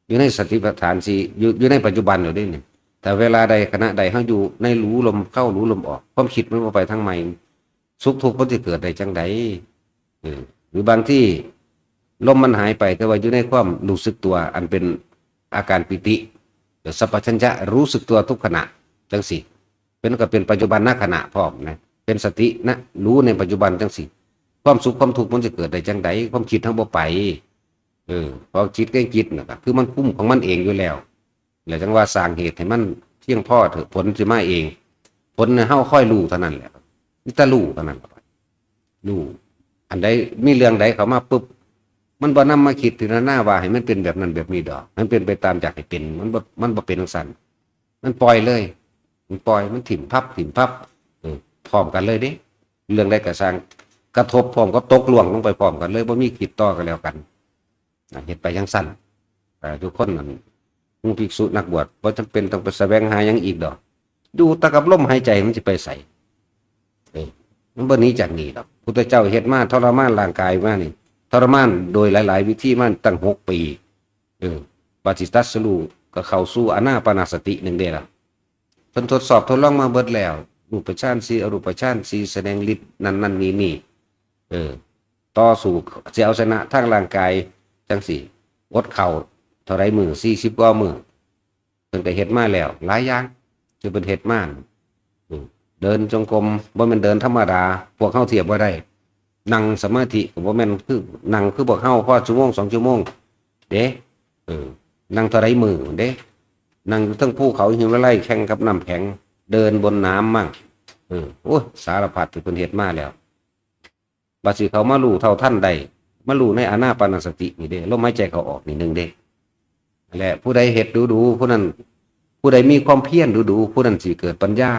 อยู่ในสติปัฏฐานสี่ อยู่ อยู่ในปัจจุบันอยู่เด้นี่ แต่เวลาใดขณะใดเราอยู่ในรู้ลมเข้ารู้ลมออก ความคิดมันบ่ไปทางใหม่ สุขทุกข์มันสิเกิดได้จั่งใด เออ หรือบางทีลมมันหายไป แต่ว่าอยู่ในความรู้สึกตัวอันเป็นอาการปีติ หรือสัมปชัญญะรู้สึกตัวทุกขณะจังซี่ เป็นก็เป็นปัจจุบันขณะพร้อมนะ เป็นสตินะ รู้ในปัจจุบันจังซี่ ความสุขความทุกข์มันสิเกิดได้จั่งใด ความคิดเราบ่ไป เออ เพราะจิตก็จิตน่ะ คือมันคุมของมันเองอยู่แล้ว แล้วจั่งว่าสร้างเหตุให้มันเพียงพอเถอะ ผลสิมาเอง ผลน่ะเฮาคอยรู้เท่านั้นแหละ มีแต่รู้เท่านั้น รู้ อันใดมีเรื่องใดเข้ามาปุ๊บ มันบ่นำมาคิดพิจารณาว่าให้มันเป็นแบบนั้นแบบนี้ดอก มันเป็นไปตามอยากให้เป็น มันบ่ มันบ่เป็นจั่งซั้น มันปล่อยเลย มันปล่อย มันถิ่มพับ ถิ่มพับ เออ พร้อมกันเลยเด้ เรื่องใดก็ซ่าง กระทบพร้อมกับตกล่วงลงไปพร้อมกันเลย บ่มีคิดต่อกันแล้วกัน นะ เฮ็ดไปจั่งซั้น อ่า ทุกคนนั่น หมู่ภิกษุนักบวช บ่จำเป็นต้องไปแสวงหาหยังอีกดอก อยู่แต่กับลมหายใจมันสิไปไส เออ มันบ่หนีจากนี่ดอก พุทธเจ้าเฮ็ดมาทรมานร่างกายมานี่ ทรมานโดยหลายๆวิธีมาตั้งหกปี เออ บัดสิตรัสรู้ก็เข้าสู่อานาปานสติหนึ่งเด้ล่ะ เพิ่นทดสอบทดลองมาเบิดแล้ว รูปฌานสี่ อรูปฌานสี่ แสดงฤทธิ์นั่นนั่นนี่นี่ เออ ต่อสู้สิเอาชนะทางร่างกายจั่งซี่ อดข้าวเท่าใดมื้อ สี่สิบกว่ามื้อ เพิ่นก็เฮ็ดมาแล้ว หลายอย่างที่เพิ่นเฮ็ดมา อืม เดินจงกรม บ่แม่นเดินธรรมดา พวกเฮาเทียบบ่ได้ นั่งสมาธิก็บ่แม่นคือ นั่งคือพวกเฮาพอชั่วโมงสองชั่วโมง เด้ เออ นั่งเท่าใดมื้อเด้ นั่งอยู่เทิงภูเขาหิมาลัยแข่งกับน้ำแข็ง เดินบนน้ำมั่ง เออ โอ้ย สารพัดที่เพิ่นเฮ็ดมาแล้ว บัดสิเข้ามารู้เท่าทันได้ มารู้ในอานาปานสตินี่เด้ ลมหายใจเข้าออกนี่หนึ่งเด้ และผู้ใดเฮ็ดดูๆ ผู้นั้น ผู้ใดมีความเพียรดูๆ ผู้นั้นสิเกิดปัญญา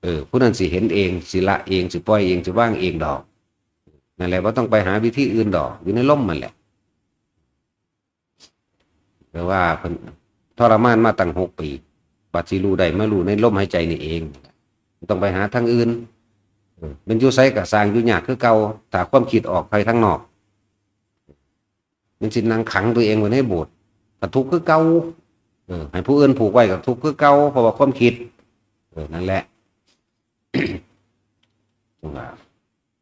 เออ ผู้นั้นสิเห็นเอง สิละเอง สิปล่อยเอง สิวางเองดอก นั่นแหละ บ่ต้องไปหาวิธีอื่นดอก อยู่ในลมนั่นแหละ แปลว่าเพิ่นทรมานมาตั้งหกปี บัดสิรู้ได้มารู้ในลมหายใจนี่เอง บ่ต้องไปหาทางอื่น เออ มันอยู่ไสก็ซ่าง อยู่ยากคือเก่า ถ้าความคิดออกไปทางนอก มันสินั่งขังตัวเองไว้ในโบสถ์ ก็ทุกข์คือเก่า เออ ให้ผู้อื่นผูกไว้ก็ทุกข์คือเก่า เพราะว่าความคิด เออ นั่นแหละ จังว่า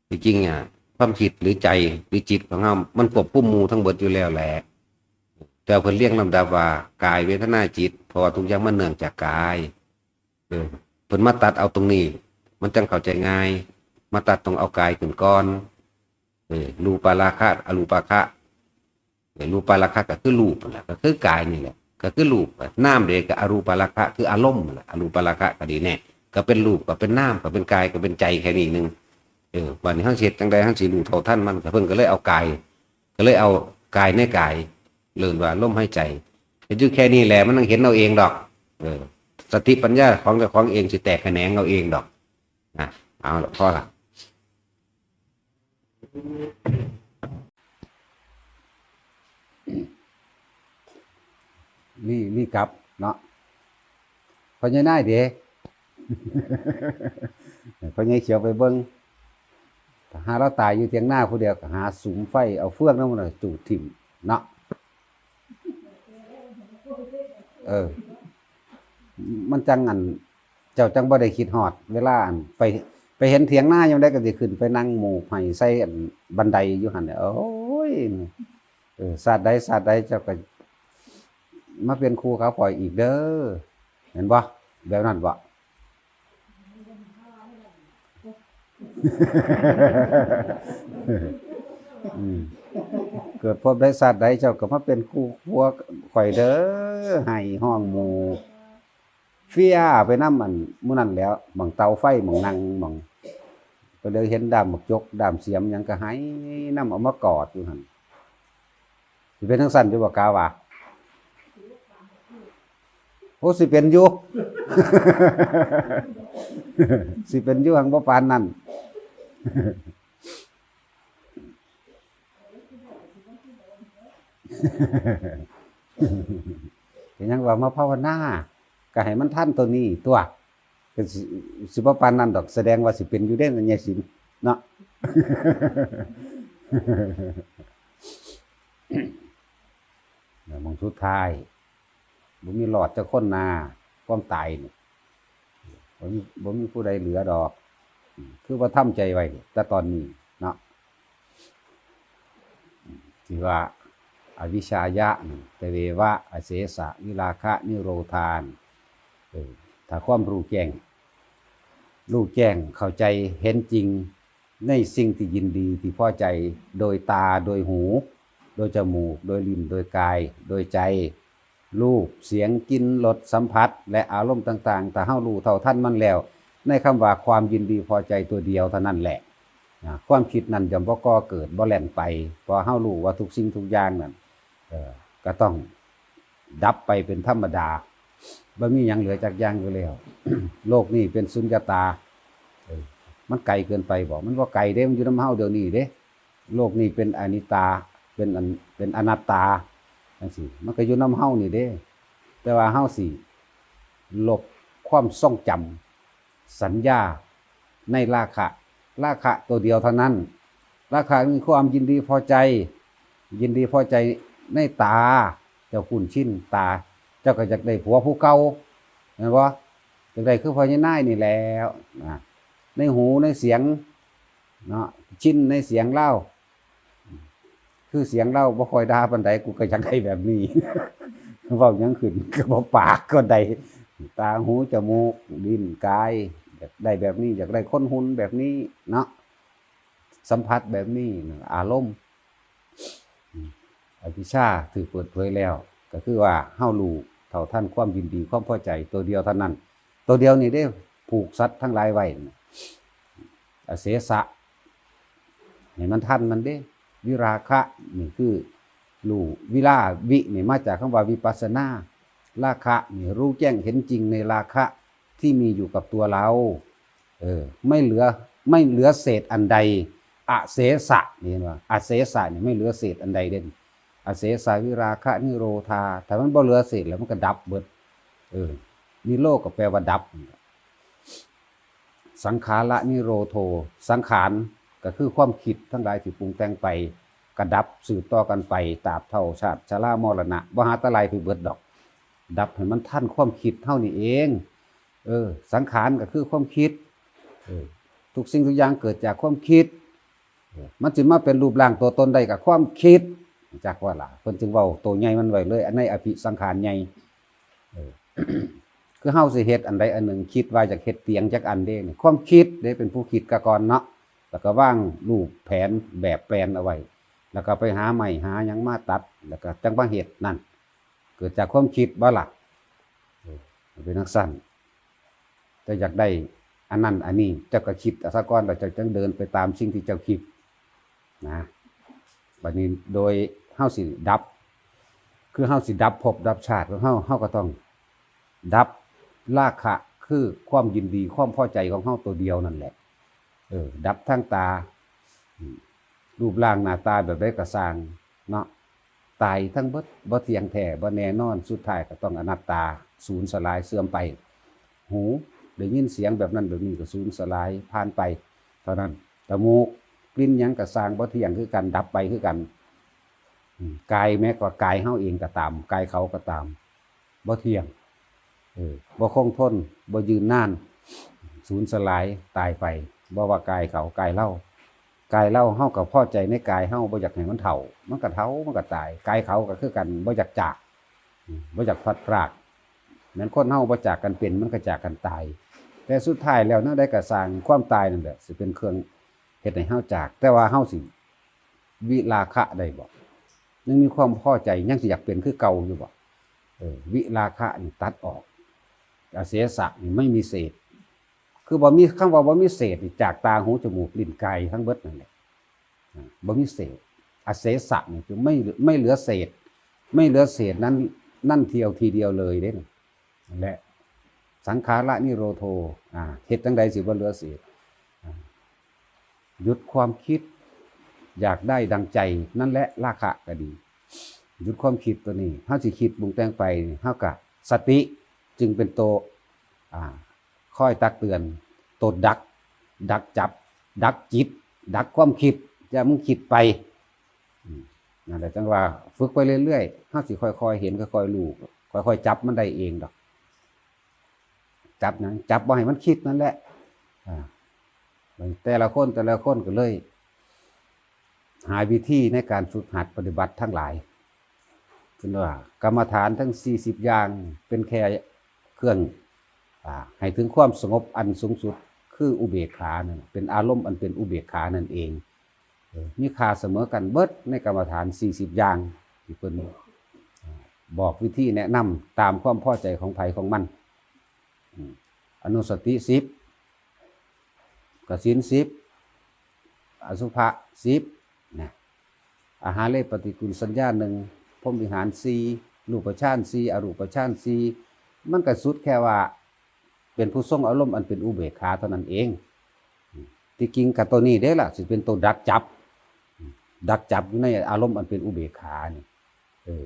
ที่จริงอ่ะ ความคิดหรือใจหรือจิตของเรา มันควบคุมหมู่ทั้งเบิดอยู่แล้วแหละ แต่เพิ่นเรียงลำดับว่า กาย เวทนา จิต เพราะว่าทุกอย่างมันเนื่องจากกาย เออ เพิ่นมาตัดเอาตรงนี้ มันจั่งเข้าใจง่าย มาตัดตรงเอากายขึ้นก่อน เออ รูปาราคะ อรูปาคะ เออ รูปาราคะก็คือรูปนั่นแหละ ก็คือกายนี่แหละ ก็คือรูป นามเด้ก็อรูปาราคะ คืออารมณ์นั่นแหละ อรูปาราคะก็ดีแน่ ก็เป็นรูป ก็เป็นนาม ก็เป็นกาย ก็เป็นใจแค่นี้หนึ่ง เออ บัดนี้เฮาสิเฮ็ดจั่งใด เฮาสิรู้เท่าทันมัน ก็เพิ่นก็เลยเอากาย ก็เลยเอากายในกาย เอิ้นว่าลมหายใจ เฮ็ดอยู่แค่นี้แหละ มันต้องเห็นเอาเองดอก เออ สติปัญญาของเจ้าของเองสิแตกแขนงเอาเองดอก นะ เอาละ พอละ นี่ นี่กลับเนาะ พ่อใหญ่นายเด้ พ่อใหญ่เขียวไปเบิ่ง ถ้าหาเราตายอยู่เถียงนาผู้เดียว ก็หาสุมไฟ เอาเฟืองนำมันน่ะจูดถิ่มเนาะ เออ มันจั่งอัน เจ้าจั่งบ่ได้คิดฮอด เวลาอันไป ไปเห็นเถียงนายามใดก็สิขึ้นไปนั่งโมกไห้ใส่อันบันไดอยู่หั่นแหละ โอ้ย เออ ชาติใดชาติใดเจ้าก็มาเป็นครูเขาข้อยอีกเด้อ เห็นบ่ แบบนั้นบ่ อืม เกิดพบใดชาติใดเจ้าก็มาเป็นครูครัวข้อยเด้อ ไห้ฮ้องโมก เฟียไปนำอันหมู่นั้นแหล้ว หม่องเตาไฟ หม่องนั่ง หม่อง ก็เลยเห็นด้ามบักจก ด้ามเสียมหยังก็ไห้นำ เอามากอดอยู่หั่น สิเป็นจั่งซั้นอยู่บ่ กาว่า โอ้ สิเป็นอยู่ สิเป็นอยู่ หังบ่ปานนั้น เป็นหยังว่ามาภาวนา ก็ให้มันทันตัวนี้ตั๊ว ก็สิ สิบ่ปานนั้นดอก แสดงว่าสิเป็นอยู่เด้ ญาศิลป์เนาะ แล้วหม่องสุดท้าย บ่มีรอดจักคนนา ความตายนี่ บ่มี บ่มีผู้ใดเหลือดอก อืม คือว่าทำใจไว้นี่ แต่ตอนนี้เนาะ อืม ที่ว่า อวิชชายะนี่ ตเววะ อเสสะ วิราคะ นิโรธา เออ ถ้าความรู้แจ้ง รู้แจ้ง เข้าใจ เห็นจริง ในสิ่งที่ยินดี ที่พอใจ โดยตา โดยหู โดยจมูก โดยลิ้น โดยกาย โดยใจ รูป เสียง กลิ่น รส สัมผัส และอารมณ์ต่างๆ ถ้าเฮารู้เท่าทันมันแล้ว ในคำว่าความยินดีพอใจตัวเดียวเท่านั้นแหละ นะ ความคิดนั้นย่อมบ่ก่อเกิด บ่แล่นไป เพราะเฮารู้ว่าทุกสิ่งทุกอย่างนั้น เอ่อ ก็ต้องดับไปเป็นธรรมดา บ่มีหยังเหลือจักอย่างอยู่แล้ว โลกนี้เป็นสุญญตา เออ มันไกลเกินไปบ่ มันบ่ไกลเด้ มันอยู่นำเฮาเดี๋ยวนี้เด้ โลกนี้เป็นอนิจจา เป็นอัน เป็นอนัตตา จั่งซี้ มันก็อยู่นำเฮานี่เด้ แต่ว่าเฮาสิลบความทรงจำ สัญญาในราคะ ราคะตัวเดียวเท่านั้น ราคะคือความยินดีพอใจ ยินดีพอใจในตา เจ้าคุ้นชินตา เจ้าก็อยากได้ผัวผู้เก่า แม่นบ่ อยากได้คือพ่อใหญ่นายนี่แหล้ว นะ ในหูในเสียง เนาะ ชินในเสียงลาว คือเสียงลาวบ่ค่อยด่าปานใด กูก็อยากได้แบบนี้ เว้าหยังขึ้นก็บ่ปากก็ได้ ตา หู จมูก ลิ้น กาย อยากได้แบบนี้ อยากได้คนหุ่นแบบนี้เนาะ สัมผัสแบบนี้ อารมณ์ อืม อวิชชาถูกเปิดเผยแล้ว ก็คือว่าเฮารู้เท่าทันความยินดีความพอใจตัวเดียวเท่านั้น ตัวเดียวนี่เด้ ผูกสัตว์ทั้งหลายไว้น่ะ อเสสะ ให้มันทันมันเด้ วิราคะ นี่คือรู้ วิรา วิ นี่มาจากคำว่าวิปัสสนา ราคะ นี่รู้แจ้งเห็นจริงในราคะที่มีอยู่กับตัวเรา เออ ไม่เหลือ ไม่เหลือเศษอันใด อเสสะ นี่เห็นบ่ อเสสะ นี่ไม่เหลือเศษอันใดเด่น อเสสะ วิราคะ นิโรธา ถ้ามันบ่เหลือเศษแล้วมันก็ดับเบิด เออ นิโรธก็แปลว่าดับ สังขาระนิโรโธ สังขารก็คือความคิดทั้งหลายที่ปรุงแต่งไป กระดับสืบต่อกันไป ตราบเฒ่าชาติชรามรณะ บ่หาแต่ไล่ไปเบิดดอก ดับให้มันทันความคิดเฮานี่เอง เออ สังขารก็คือความคิด เออ ทุกสิ่งทุกอย่างเกิดจากความคิด เออ มันสิมาเป็นรูปร่างตัวตนได้กับความคิด จักว่าล่ะ เพิ่นจึงเว้าตัวใหญ่มันไว้เลย อันในอภิสังขารใหญ่ เออ คือเฮาสิเฮ็ดอันใดอันหนึ่ง คิดว่าอยากเฮ็ดเตียงจักอันเด้นี่ ความคิดเด้เป็นผู้คิดกะก่อนเนาะ แล้วก็วางรูปแผนแบบแปลนเอาไว้ แล้วก็ไปหาไม้หาหยังมาตัด แล้วก็จั่งมาเฮ็ดนั่น เกิดจากความคิดบ่ล่ะ เออ เป็นจั่งซั้น เจ้าอยากได้อันนั้นอันนี้ เจ้าก็คิดเอาซะก่อน แล้วเจ้าจั่งเดินไปตามสิ่งที่เจ้าคิดนะ บัดนี้โดยเฮาสิดับ คือเฮาสิดับภพดับชาติของเฮา เฮาก็ต้องดับราคะ คือความยินดีความพอใจของเฮาตัวเดียวนั่นแหละ เออ ดับทางตา อืม รูปร่างหน้าตาแบบใดก็ซ่างเนาะ ตายทั้งเบิด บ่เที่ยงแท้ บ่แน่นอน สุดท้ายก็ต้องอนัตตา สูญสลายเสื่อมไป หูได้ยินเสียงแบบนั้นแบบนี้ก็สูญสลายผ่านไป เท่านั้น จมูก กลิ่นหยังก็ซ่าง บ่เที่ยงคือกัน ดับไปคือกัน อืม กายแม้ก็กายเฮาเองก็ตาม กายเขาก็ตาม บ่เที่ยง เออ บ่คงทน บ่ยืนนาน สูญสลาย ตายไป บ่ว่ากายเขา กายเฮา กายเฮา เฮาก็พอใจในกายเฮา บ่อยากให้มันเฒ่า มันก็เฒ่า มันก็ตาย กายเขาก็คือกัน บ่อยากจาก อืม บ่อยากพลัดพราก แม่นคนเฮาบ่จากกันเป็น มันก็จากกันตาย แต่สุดท้ายแล้วแนวใดก็ซ่าง ความตายนั่นแหละสิเป็นเครื่องเฮ็ดให้เฮาจาก แต่ว่าเฮาสิวิราคะได้บ่ ยังมีความพอใจ ยังสิอยากเป็นคือเก่าอยู่บ่ เออ วิราคะนี่ตัดออก อเสสะนี่ไม่มีเศษ คือบ่มี คำว่าบ่มีเศษนี่ จากตา หู จมูก ลิ้น กาย ทั้งเบิดนั่นแหละ อ่า บ่มีเศษ อเสสะนี่คือไม่ ไม่เหลือเศษ ไม่เหลือเศษนั้น นั่นเดียวทีเดียวเลยเด้ นั่นแหละ สังขาระนิโรโธ อ่า เฮ็ดจั่งใดสิบ่เหลือเศษ อ่า หยุดความคิด อยากได้ดังใจ นั่นแหละราคะก็ดี หยุดความคิดตัวนี้ เฮาสิคิดปรุงแต่งไป เฮาก็ สติจึงเป็นตัว อ่า คอยตักเตือน ตัวดัก ดักจับ ดักจิต ดักความคิด อย่ามึงคิดไป อืม นั่นแหละ จั่งว่าฝึกไปเรื่อยๆ เฮาสิค่อยๆ เห็น ค่อยๆ รู้ ค่อยๆ จับมันได้เองดอก จับหยัง จับบ่ให้มันคิดนั่นแหละ อ่า แต่ละคน แต่ละคนก็เลย หาวิธีในการฝึกหัดปฏิบัติทั้งหลาย เพิ่นว่ากรรมฐานทั้งสี่สิบอย่างเป็นแค่เครื่อง อ่า ให้ถึงความสงบอันสูงสุด คืออุเบกขานั่น เป็นอารมณ์อันเป็นอุเบกขานั่นเอง เออ มีค่าเสมอกันเบิดในกรรมฐานสี่สิบอย่าง ที่เพิ่น อ่า บอกวิธีแนะนำตามความพอใจของไผของมัน อืม อนุสติสิบ กสิณสิบ อสุภะสิบ นะ อาหาเรปฏิกูลสัญญาหนึ่ง พรหมวิหารสี่ รูปฌานสี่ อรูปฌานสี่ มันก็สุดแค่ว่า เป็นผู้ทรงอารมณ์อันเป็นอุเบกขาเท่านั้นเอง ที่จริงก็ตัวนี้เด้ล่ะ สิเป็นตัวดักจับ ดักจับอยู่ในอารมณ์อันเป็นอุเบกขานี่ เออ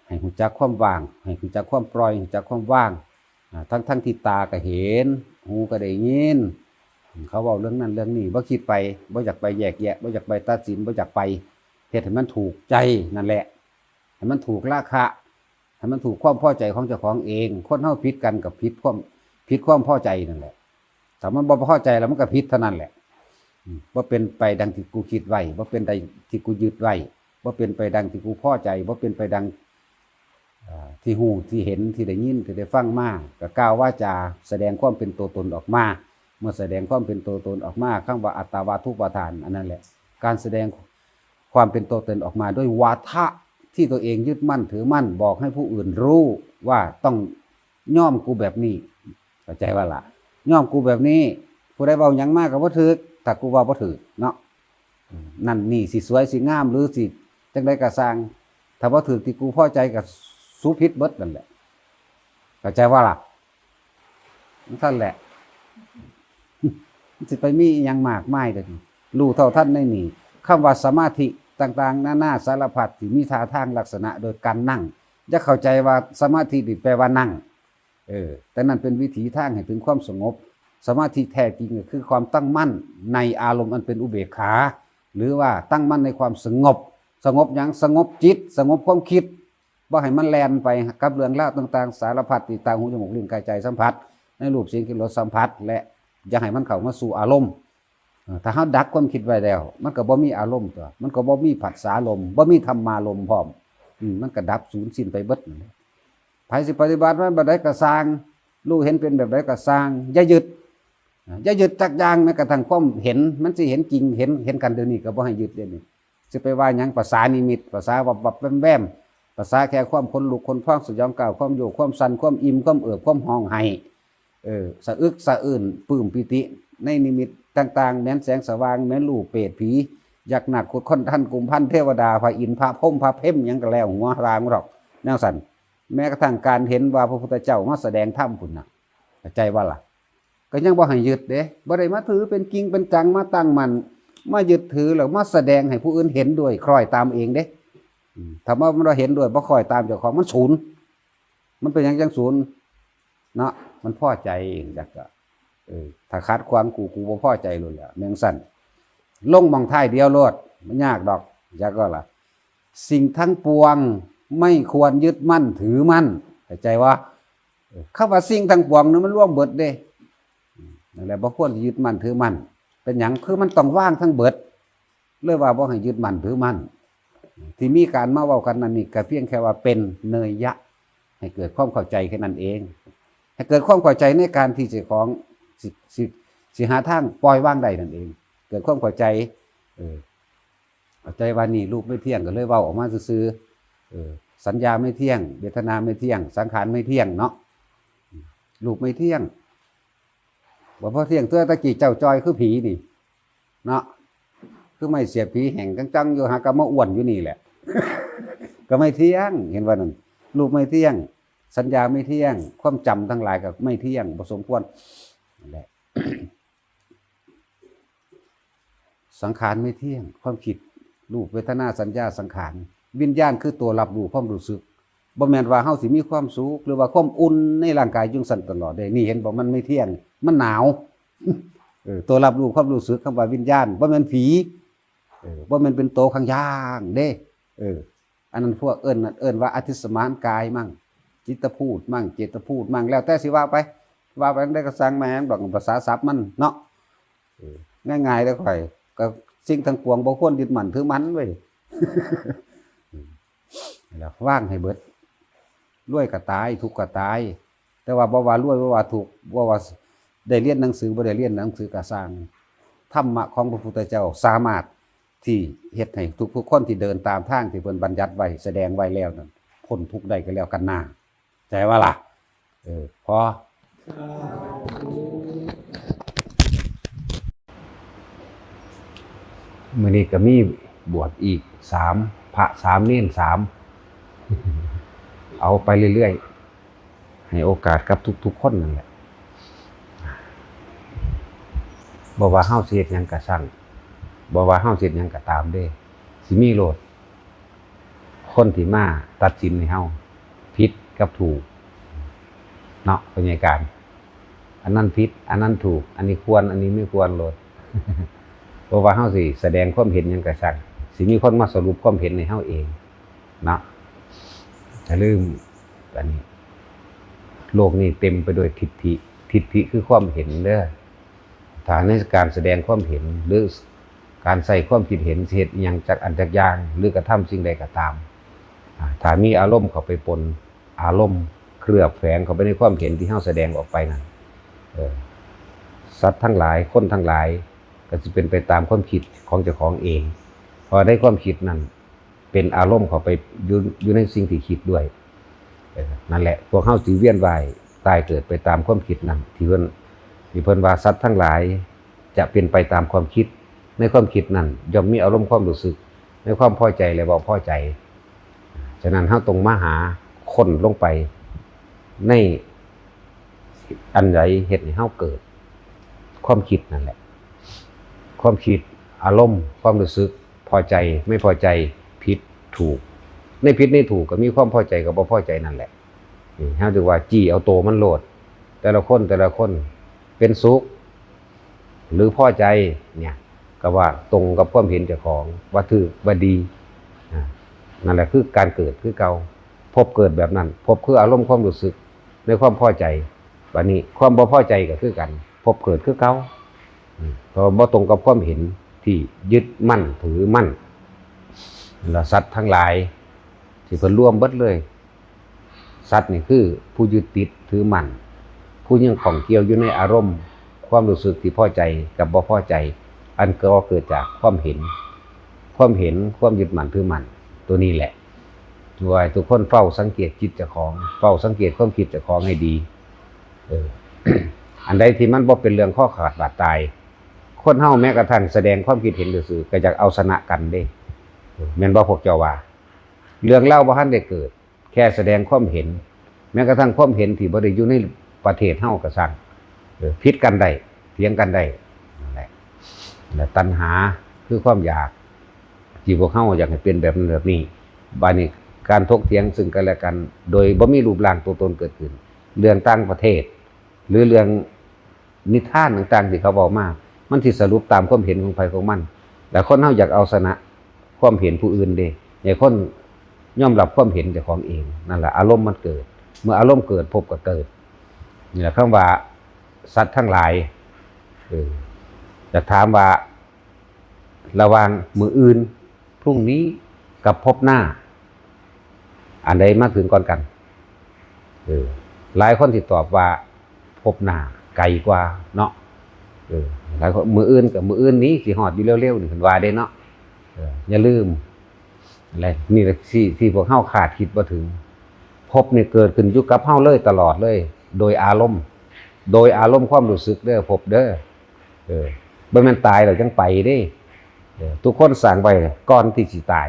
ให้รู้จักความว่าง ให้รู้จักความปล่อย รู้จักความว่าง อ่า ทั้งๆ ที่ตาก็เห็น หูก็ได้ยิน เขาเว้าเรื่องนั้นเรื่องนี้ บ่คิดไป บ่อยากไปแยกแยะ บ่อยากไปตัดสิน บ่อยากไปเฮ็ดให้มันถูกใจนั่นแหละ ให้มันถูกราคะ ให้มันถูกความพอใจของเจ้าของเอง คนเฮาผิดกันกับผิดความ ผิดความพอใจนั่นแหละ ถ้ามันบ่พอใจแล้วมันก็ผิดเท่านั้นแหละ อืม บ่เป็นไปดังที่กูคิดไว้ บ่เป็นไปที่กูยึดไว้ บ่เป็นไปดังที่กูพอใจ บ่เป็นไปดัง อ่า ที่ฮู้ ที่เห็น ที่ได้ยิน ที่ได้ฟังมา ก็กล่าววาจาแสดงความเป็นตัวตนออกมา เมื่อแสดงความเป็นตัวตนออกมา คำว่าอัตตาวาทุปาทาน อันนั้นแหละ การแสดงความเป็นตัวตนออกมาด้วยวาทะที่ตัวเองยึดมั่นถือมั่น บอกให้ผู้อื่นรู้ว่าต้องยอมกูแบบนี้ เข้าใจว่าล่ะ ยอมกูแบบนี้ ผู้ใดเว้าหยังมาก็บ่ถืก ถ้ากูเว้าบ่ถืกเนาะ อืม นั่นนี่สิสวยสิงามหรือสิจั่งใดก็ซ่าง ถ้าบ่ถืกที่กูพอใจก็สูผิดเบิดนั่นแหละ เข้าใจว่าล่ะ นั่นแหละ มันสิไปมีอิหยังมากมายเด้อ รู้เท่าทันในนี่ คำว่าสมาธิต่างๆ นานาสารพัดที่มีท่าทางลักษณะโดยการนั่ง อย่าเข้าใจว่าสมาธินี่แปลว่านั่ง เออ แต่นั่นเป็นวิถีทางให้ถึงความสงบ สมาธิแท้จริงก็คือความตั้งมั่นในอารมณ์อันเป็นอุเบกขา หรือว่าตั้งมั่นในความสงบ สงบหยัง สงบจิต สงบความคิด บ่ให้มันแล่นไปกับเรื่องราวต่างๆ สารพัดที่ตาหูจมูกลิ้นกายใจสัมผัส ในรูปเสียงกลิ่นรสสัมผัส และอย่าให้มันเข้ามาสู่อารมณ์ เออ ถ้าเฮาดักความคิดไว้แล้ว มันก็บ่มีอารมณ์ตัว มันก็บ่มีผัสสารมณ์ บ่มีธรรมารมณ์พร้อม อืม มันก็ดับสูญสิ้นไปเบิดนั่นแหละ ไผสิปฏิบัติมาแบบใดก็ซ่าง รู้เห็นเป็นแบบใดก็ซ่าง อย่ายึด อ่า อย่ายึดจักอย่าง แม้กระทั่งความเห็น มันสิเห็นจริง เห็น เห็นกันเดี๋ยวนี้ก็บ่ให้ยึดเดี๋ยวนี้ สิไปว่าหยัง ภาษานิมิต ภาษาวับวับแวมแวม ภาษาแค่ความขนลุกขนพอง สยองกล้าว ความโยก ความสั่น ความอิ่ม ความเอิบ ความฮ้องไห้ เออ สะอึกสะอื้น ปลื้มปีติ ในนิมิตต่างๆ แม้นแสงสว่าง แม้นรูปเปรตผี ยักษ์นาค คุดคนทัน กุมพัน เทวดา พระอินทร์ พระพรหม พระเพม หยังก็แล้ว หัวรางหรอก แนวสั่น แม้กระทั่งการเห็นว่าพระพุทธเจ้ามาแสดงธรรมพุ้นน่ะ เข้าใจว่าล่ะ ก็ยังบ่ให้ยึดเด้ บ่ได้มาถือเป็นจริงเป็นจัง มาตั้งมั่น มายึดถือแล้วมาแสดงให้ผู้อื่นเห็นด้วย คล้อยตามเองเด้ อืม ถ้าว่ามันบ่เห็นด้วย บ่คล้อยตามเจ้าของ มันสูญ มันเป็นหยังจังสูญ เนาะ มันพอใจเองจักก็ เออ ถ้าขัดขวางกู กูบ่พอใจโลดแหละ แม่นจั่งซั้น ลงหม่องท้ายเดียวโลด มันยากดอก จักก็ล่ะ สิ่งทั้งปวงไม่ควรยึดมั่นถือมั่น เข้าใจบ่ เออ คำว่าสิ่งทั้งปวงนี่มันรวมเบิดเด้ อืม นั่นแหละ บ่ควรสิยึดมั่นถือมั่น เป็นหยัง คือมันต้องวางทั้งเบิด เลยว่าบ่ให้ยึดมั่นถือมั่น ที่มีการมาเว้ากันนั่นนี่ก็เพียงแค่ว่าเป็นเนยยะ ให้เกิดความเข้าใจแค่นั้นเอง ให้เกิดความเข้าใจในการที่เจ้าของสิ สิ สิหาทางปล่อยวางได้นั่นเอง เกิดความเข้าใจ เออ เข้าใจว่านี่รูปไม่เที่ยงก็เลยเว้าออกมาซื่อๆ เออ สัญญาไม่เที่ยง เวทนาไม่เที่ยง สังขารไม่เที่ยงเนาะ รูปไม่เที่ยง บ่พอเที่ยง ตัวตะกี้เจ้าจอยคือผีนี่ เนาะ คือไม้เสียบผีแห้งจังๆ อยู่ หาก็มาอ้วนอยู่นี่แหละ ก็ไม่เที่ยง เห็นว่านั่น รูปไม่เที่ยง สัญญาไม่เที่ยง ความจำทั้งหลายก็ไม่เที่ยง บ่สมควร นั่นแหละ สังขารไม่เที่ยง ความคิด รูป เวทนา สัญญา สังขาร วิญญาณคือตัวรับรู้ความรู้สึก บ่แม่นว่าเฮาสิมีความสุข หรือว่าความอุ่นในร่างกายจั่งซั้นตลอดเด้ นี่เห็นบ่ มันไม่เที่ยง มันหนาว เออ ตัวรับรู้ความรู้สึก คำว่าวิญญาณ บ่แม่นผี เออ บ่แม่นเป็นโตข้างย่างเด้ เออ อันนั้นพวกเอิ้น เอิ้นว่าอธิสมานกายมั่ง จิตตภูตมั่ง เจตภูตมั่ง แล้วแต่สิว่าไป ว่าไปจั่งใดก็ซ่างแม่งดอก ภาษาศัพท์มันเนาะ เออ ง่ายๆ เด้อข้อย ก็สิ่งทั้งปวงบ่ควรยึดมั่นถือมั่นเว้ย แล้ววางให้เบิด รวยก็ตาย ทุกข์ก็ตาย แต่ว่าบ่ว่ารวย บ่ว่าทุกข์ บ่ว่าได้เรียนหนังสือ บ่ได้เรียนหนังสือก็ซ่าง ธรรมะของพระพุทธเจ้าสามารถที่เฮ็ดให้ทุกๆ คนที่เดินตามทางที่เพิ่นบัญญัติไว้ แสดงไว้แล้วนั่น พ้นทุกข์ได้ก็แล้วกันนา ใจว่าล่ะ เออ พอ มื้อนี้ก็มีบวชอีกสาม พระสาม เณรสาม เอาไปเรื่อยๆ ให้โอกาสกับทุกๆ คนนั่นแหละ บ่ว่าเฮาสิเฮ็ดหยังก็ซ่าง บ่ว่าเฮาสิเฮ็ดหยังก็ตามเด้ สิมีโลด คนที่มาตัดสินให้เฮา ผิดกับถูก เนาะ พ่อใหญ่การ อันนั้นผิด อันนั้นถูก อันนี้ควร อันนี้ไม่ควรโลด เพราะว่าเฮาสิแสดงความเห็นหยังก็ซ่าง สิมีคนมาสรุปความเห็นให้เฮาเอง เนาะ อย่าลืม อันนี้ โลกนี้เต็มไปด้วยทิฏฐิ ทิฏฐิคือความเห็นเด้อ ถ้าในการแสดงความเห็น หรือการใช้ความคิดเห็น สิเฮ็ดอิหยังจักอันจักอย่าง หรือกระทำสิ่งใดก็ตาม อ่า ถ้ามีอารมณ์เข้าไปปน อารมณ์เคลือบแฝงเข้าไปในความเห็นที่เฮาแสดงออกไปนั่น เออ สัตว์ทั้งหลาย คนทั้งหลาย ก็สิเป็นไปตามความคิดของเจ้าของเอง เพราะในความคิดนั่น เป็นอารมณ์เข้าไปอยู่ อยู่ในสิ่งที่คิดด้วย เออ นั่นแหละ พวกเฮาสิเวียนว่ายตายเกิดไปตามความคิดนั่น ที่เพิ่น ที่เพิ่นว่าสัตว์ทั้งหลายจะเป็นไปตามความคิด ในความคิดนั่นย่อมมีอารมณ์ความรู้สึก ในความพอใจและบ่พอใจ ฉะนั้นเฮาต้องมาหาค้นลงไปในอันใดเฮ็ดให้เฮาเกิดความคิดนั่นแหละ ความคิด อารมณ์ ความรู้สึก พอใจ ไม่พอใจ ผิด ถูก ในผิดในถูกก็มีความพอใจกับบ่พอใจนั่นแหละ นี่ เฮาถือว่าจี้เอาโตมันโลด แต่ละคน แต่ละคน เป็นสุข หรือพอใจ เนี่ย แต่ว่าตรงกับความเห็นเจ้าของว่าถูกว่าดี อ่า นั่นแหละคือการเกิดคือเก่า ภพเกิดแบบนั้น ภพคืออารมณ์ความรู้สึกในความพอใจ บัดนี้ความบ่พอใจก็คือกัน ภพเกิดคือเก่า อืม เพราะว่าบ่ตรงกับความเห็นที่ยึดมั่นถือมั่น แล้วสัตว์ทั้งหลายที่เพิ่นรวมเบิดเลย สัตว์นี่คือผู้ยึดติดถือมั่น ผู้ยังข้องเกี่ยวอยู่ในอารมณ์ ความรู้สึกที่พอใจกับบ่พอใจ อันก็เกิดจากความเห็น ความเห็น ความยึดมั่นถือมั่น ตัวนี้แหละ ว่าทุกคนเฝ้าสังเกตจิตเจ้าของ เฝ้าสังเกตความคิดเจ้าของให้ดี เออ อันใดที่มันบ่เป็นเรื่องคอขาดบาดตาย คนเฮาแม้กระทั่งแสดงความคิดเห็นซื่อๆ ก็อยากเอาชนะกันเด้ เออ แม่นบ่พวกเจ้าว่า เรื่องเล่าบ่ทันได้เกิด แค่แสดงความเห็น แม้กระทั่งความเห็นที่บ่ได้อยู่ในประเทศเฮาก็ช่าง เออ ผิดกันได้ เถียงกันได้ นั่นแหละ และตัณหาคือความอยาก ที่พวกเฮาอยากให้เป็นแบบนั้นแบบนี้ บัดนี้การถกเถียงซึ่งกันและกัน โดยบ่มีรูปร่างตัวตนเกิดขึ้น เรื่องต่างประเทศ หรือเรื่องนิทานต่างๆที่เขาเว้ามา มันสิสรุปตามความเห็นของไผของมัน แต่คนเฮาอยากเอาชนะความเห็นผู้อื่นเด้ ให้คนยอมรับความเห็นเจ้าของเอง นั่นแหละอารมณ์มันเกิด เมื่ออารมณ์เกิดภพก็เกิด นี่แหละคำว่าสัตว์ทั้งหลาย เออ จะถามว่า ระหว่างมื้ออื่น พรุ่งนี้ กับภพหน้า อันใดมาถึงก่อนกัน เออ หลายคนสิตอบว่าภพหน้าไกลกว่าเนาะ เออ หลายคน มื้ออื่นกับมื้ออื่นนี้สิฮอดอยู่เร็วๆนี่เพิ่นว่าเด้เนาะ เออ อย่าลืม และนี่แหละที่ ที่พวกเฮาคาดคิดบ่ถึง ภพนี่เกิดขึ้นอยู่กับเฮาเลยตลอดเลย โดยอารมณ์ โดยอารมณ์ความรู้สึกเด้อ ภพเด้อ เออ บ่แม่นตายแล้วจังไปเด้ เออ ทุกคนสร้างไว้ก่อนที่สิตาย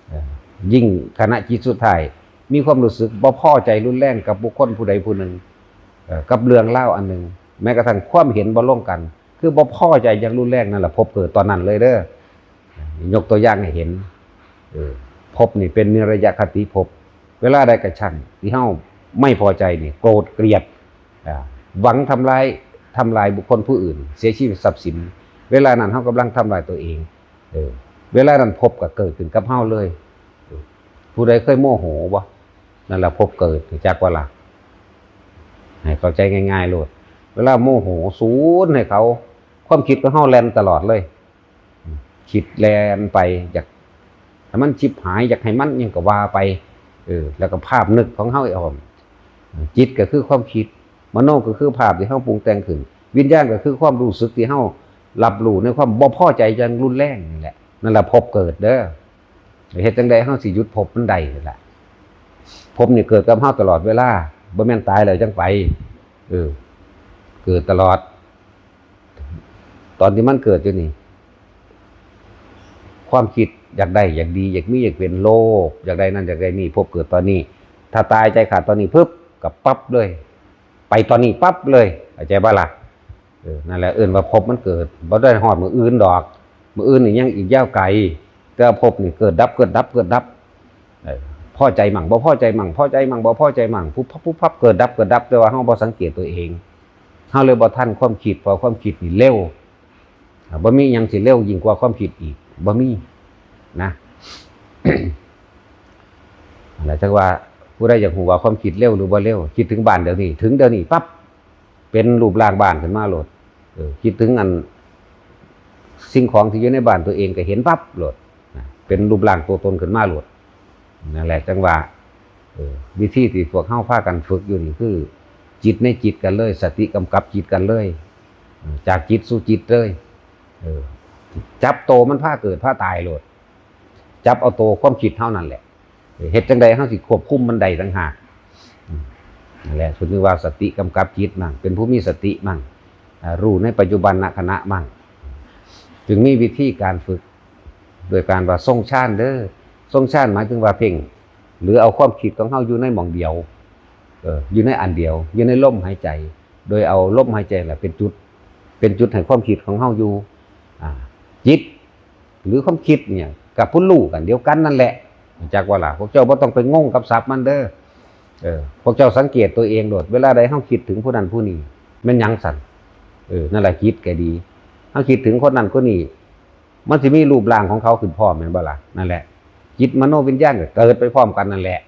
เออ ยิ่งขณะจิตสุดท้าย มีความรู้สึกบ่พอใจรุนแรงกับบุคคลผู้ใดผู้หนึ่ง เออ กับเรื่องราวอันหนึ่ง แม้กระทั่งความเห็นบ่ลงกัน คือบ่พอใจอย่างรุนแรง นั่นแหละภพเกิดตอนนั้นเลยเด้อ ยกตัวอย่างให้เห็น เออ ภพนี่เป็นนิรยะคติภพ เวลาใดก็ช่างที่เฮาไม่พอใจนี่ โกรธเกลียด อ่า หวังทำร้าย ทำลายบุคคลผู้อื่น เสียชีวิตทรัพย์สิน เวลานั้นเฮากำลังทำลายตัวเอง เออ เวลานั้นภพก็เกิดขึ้นกับเฮาเลย เออ ผู้ใดเคยโมโหบ่ นั่นแหละภพเกิด จักว่าล่ะ ให้เข้าใจง่ายๆโลด เวลาโมโหสูนให้เขา ความคิดของเฮาแล่นตลอดเลย คิดแล่นไป อยากให้มันชิบหาย อยากให้มันหยังก็ว่าไป เออ แล้วก็ภาพนึกของเฮาอีก จิตก็คือความคิด มโนก็คือภาพที่เฮาปรุงแต่งขึ้น วิญญาณก็คือความรู้สึกที่เฮารับรู้ในความบ่พอใจอย่างรุนแรงนี่แหละ นั่นแหละภพเกิดเด้อ เฮ็ดจั่งใดเฮาสิหยุดภพมันได้นั่นแหละ ภพนี่เกิดกับเฮาตลอดเวลา บ่แม่นตายแล้วจังไป เออ เกิดตลอด ตอนที่มันเกิดอยู่นี่ ความคิดอยากได้ อยากดี อยากมี อยากเป็น โลภ อยากได้นั่น อยากได้นี่ ภพเกิดตอนนี้ ถ้าตายใจขาดตอนนี้ปุ๊บ ก็ปั๊บเลย ไปตอนนี้ปั๊บเลย เข้าใจบ่ล่ะ เออ นั่นแหละเอิ้นว่าภพมันเกิด บ่ได้ฮอดมื้ออื่นดอก มื้ออื่นนี่ยังอีกยาวไกล แต่ว่าภพนี่เกิดดับ เกิดดับ เกิดดับ เออ พอใจมั่ง บ่พอใจมั่ง พอใจมั่ง บ่พอใจมั่ง ปุ๊บปั๊บ ปุ๊บปั๊บ เกิดดับ เกิดดับ แต่ว่าเฮาบ่สังเกตตัวเอง เฮาเลยบ่ทันความคิด เพราะความคิดนี่เร็ว อ่า บ่มีหยังสิเร็วยิ่งกว่าความคิดอีก บ่มี นะ นั่นแหละ จักว่าผู้ใดอยากฮู้ว่าความคิดเร็วหรือบ่เร็ว คิดถึงบ้านเดี๋ยวนี้ ถึงเดี๋ยวนี้ปั๊บ เป็นรูปร่างบ้านขึ้นมาโลด เออ คิดถึงอัน สิ่งของที่อยู่ในบ้านตัวเองก็เห็นปั๊บโลด นะ เป็นรูปร่างตัวตนขึ้นมาโลด นั่นแหละ จั่งว่า เออ วิธีที่พวกเฮาพากันฝึกอยู่นี่คือ จิตในจิตกันเลย สติกำกับจิตกันเลย เออ จากจิตสู่จิตเลย เออ จับโตมันพาเกิดพาตายโลด จับเอาโตความคิดเฮานั่นแหละ เฮ็ดจั่งใดเฮาสิควบคุมมันได้ต่างหาก อืม นั่นแหละ เพิ่นเรียกว่าสติกำกับจิตมั่ง เป็นผู้มีสติมั่ง อ่า รู้ในปัจจุบันขณะมั่ง จึงมีวิธีการฝึก โดยการว่าทรงฌานเด้อ ทรงฌานหมายถึงว่าเพ่ง หรือเอาความคิดของเฮาอยู่ในหม่องเดียว เออ อยู่ในอันเดียว อยู่ในลมหายใจ โดยเอาลมหายใจแหละเป็นจุด เป็นจุดให้ความคิดของเฮาอยู่ อ่า จิต หรือความคิดเนี่ย กับผู้รู้กันเดียวกันนั่นแหละ จักว่าล่ะ พวกเจ้าบ่ต้องไปงงกับศัพท์มันเด้อ เออ พวกเจ้าสังเกตตัวเองโลด เวลาใดเฮาคิดถึงผู้นั้นผู้นี้ แม่นหยังสั่น เออ นั่นแหละจิตก็ดี เฮาคิดถึงคนนั้นคนนี้ มันสิมีรูปร่างของเขาขึ้นพร้อมแม่นบ่ล่ะ? นั่นแหละ จิตมโนวิญญาณก็เกิดไปพร้อมกันนั่นแหละ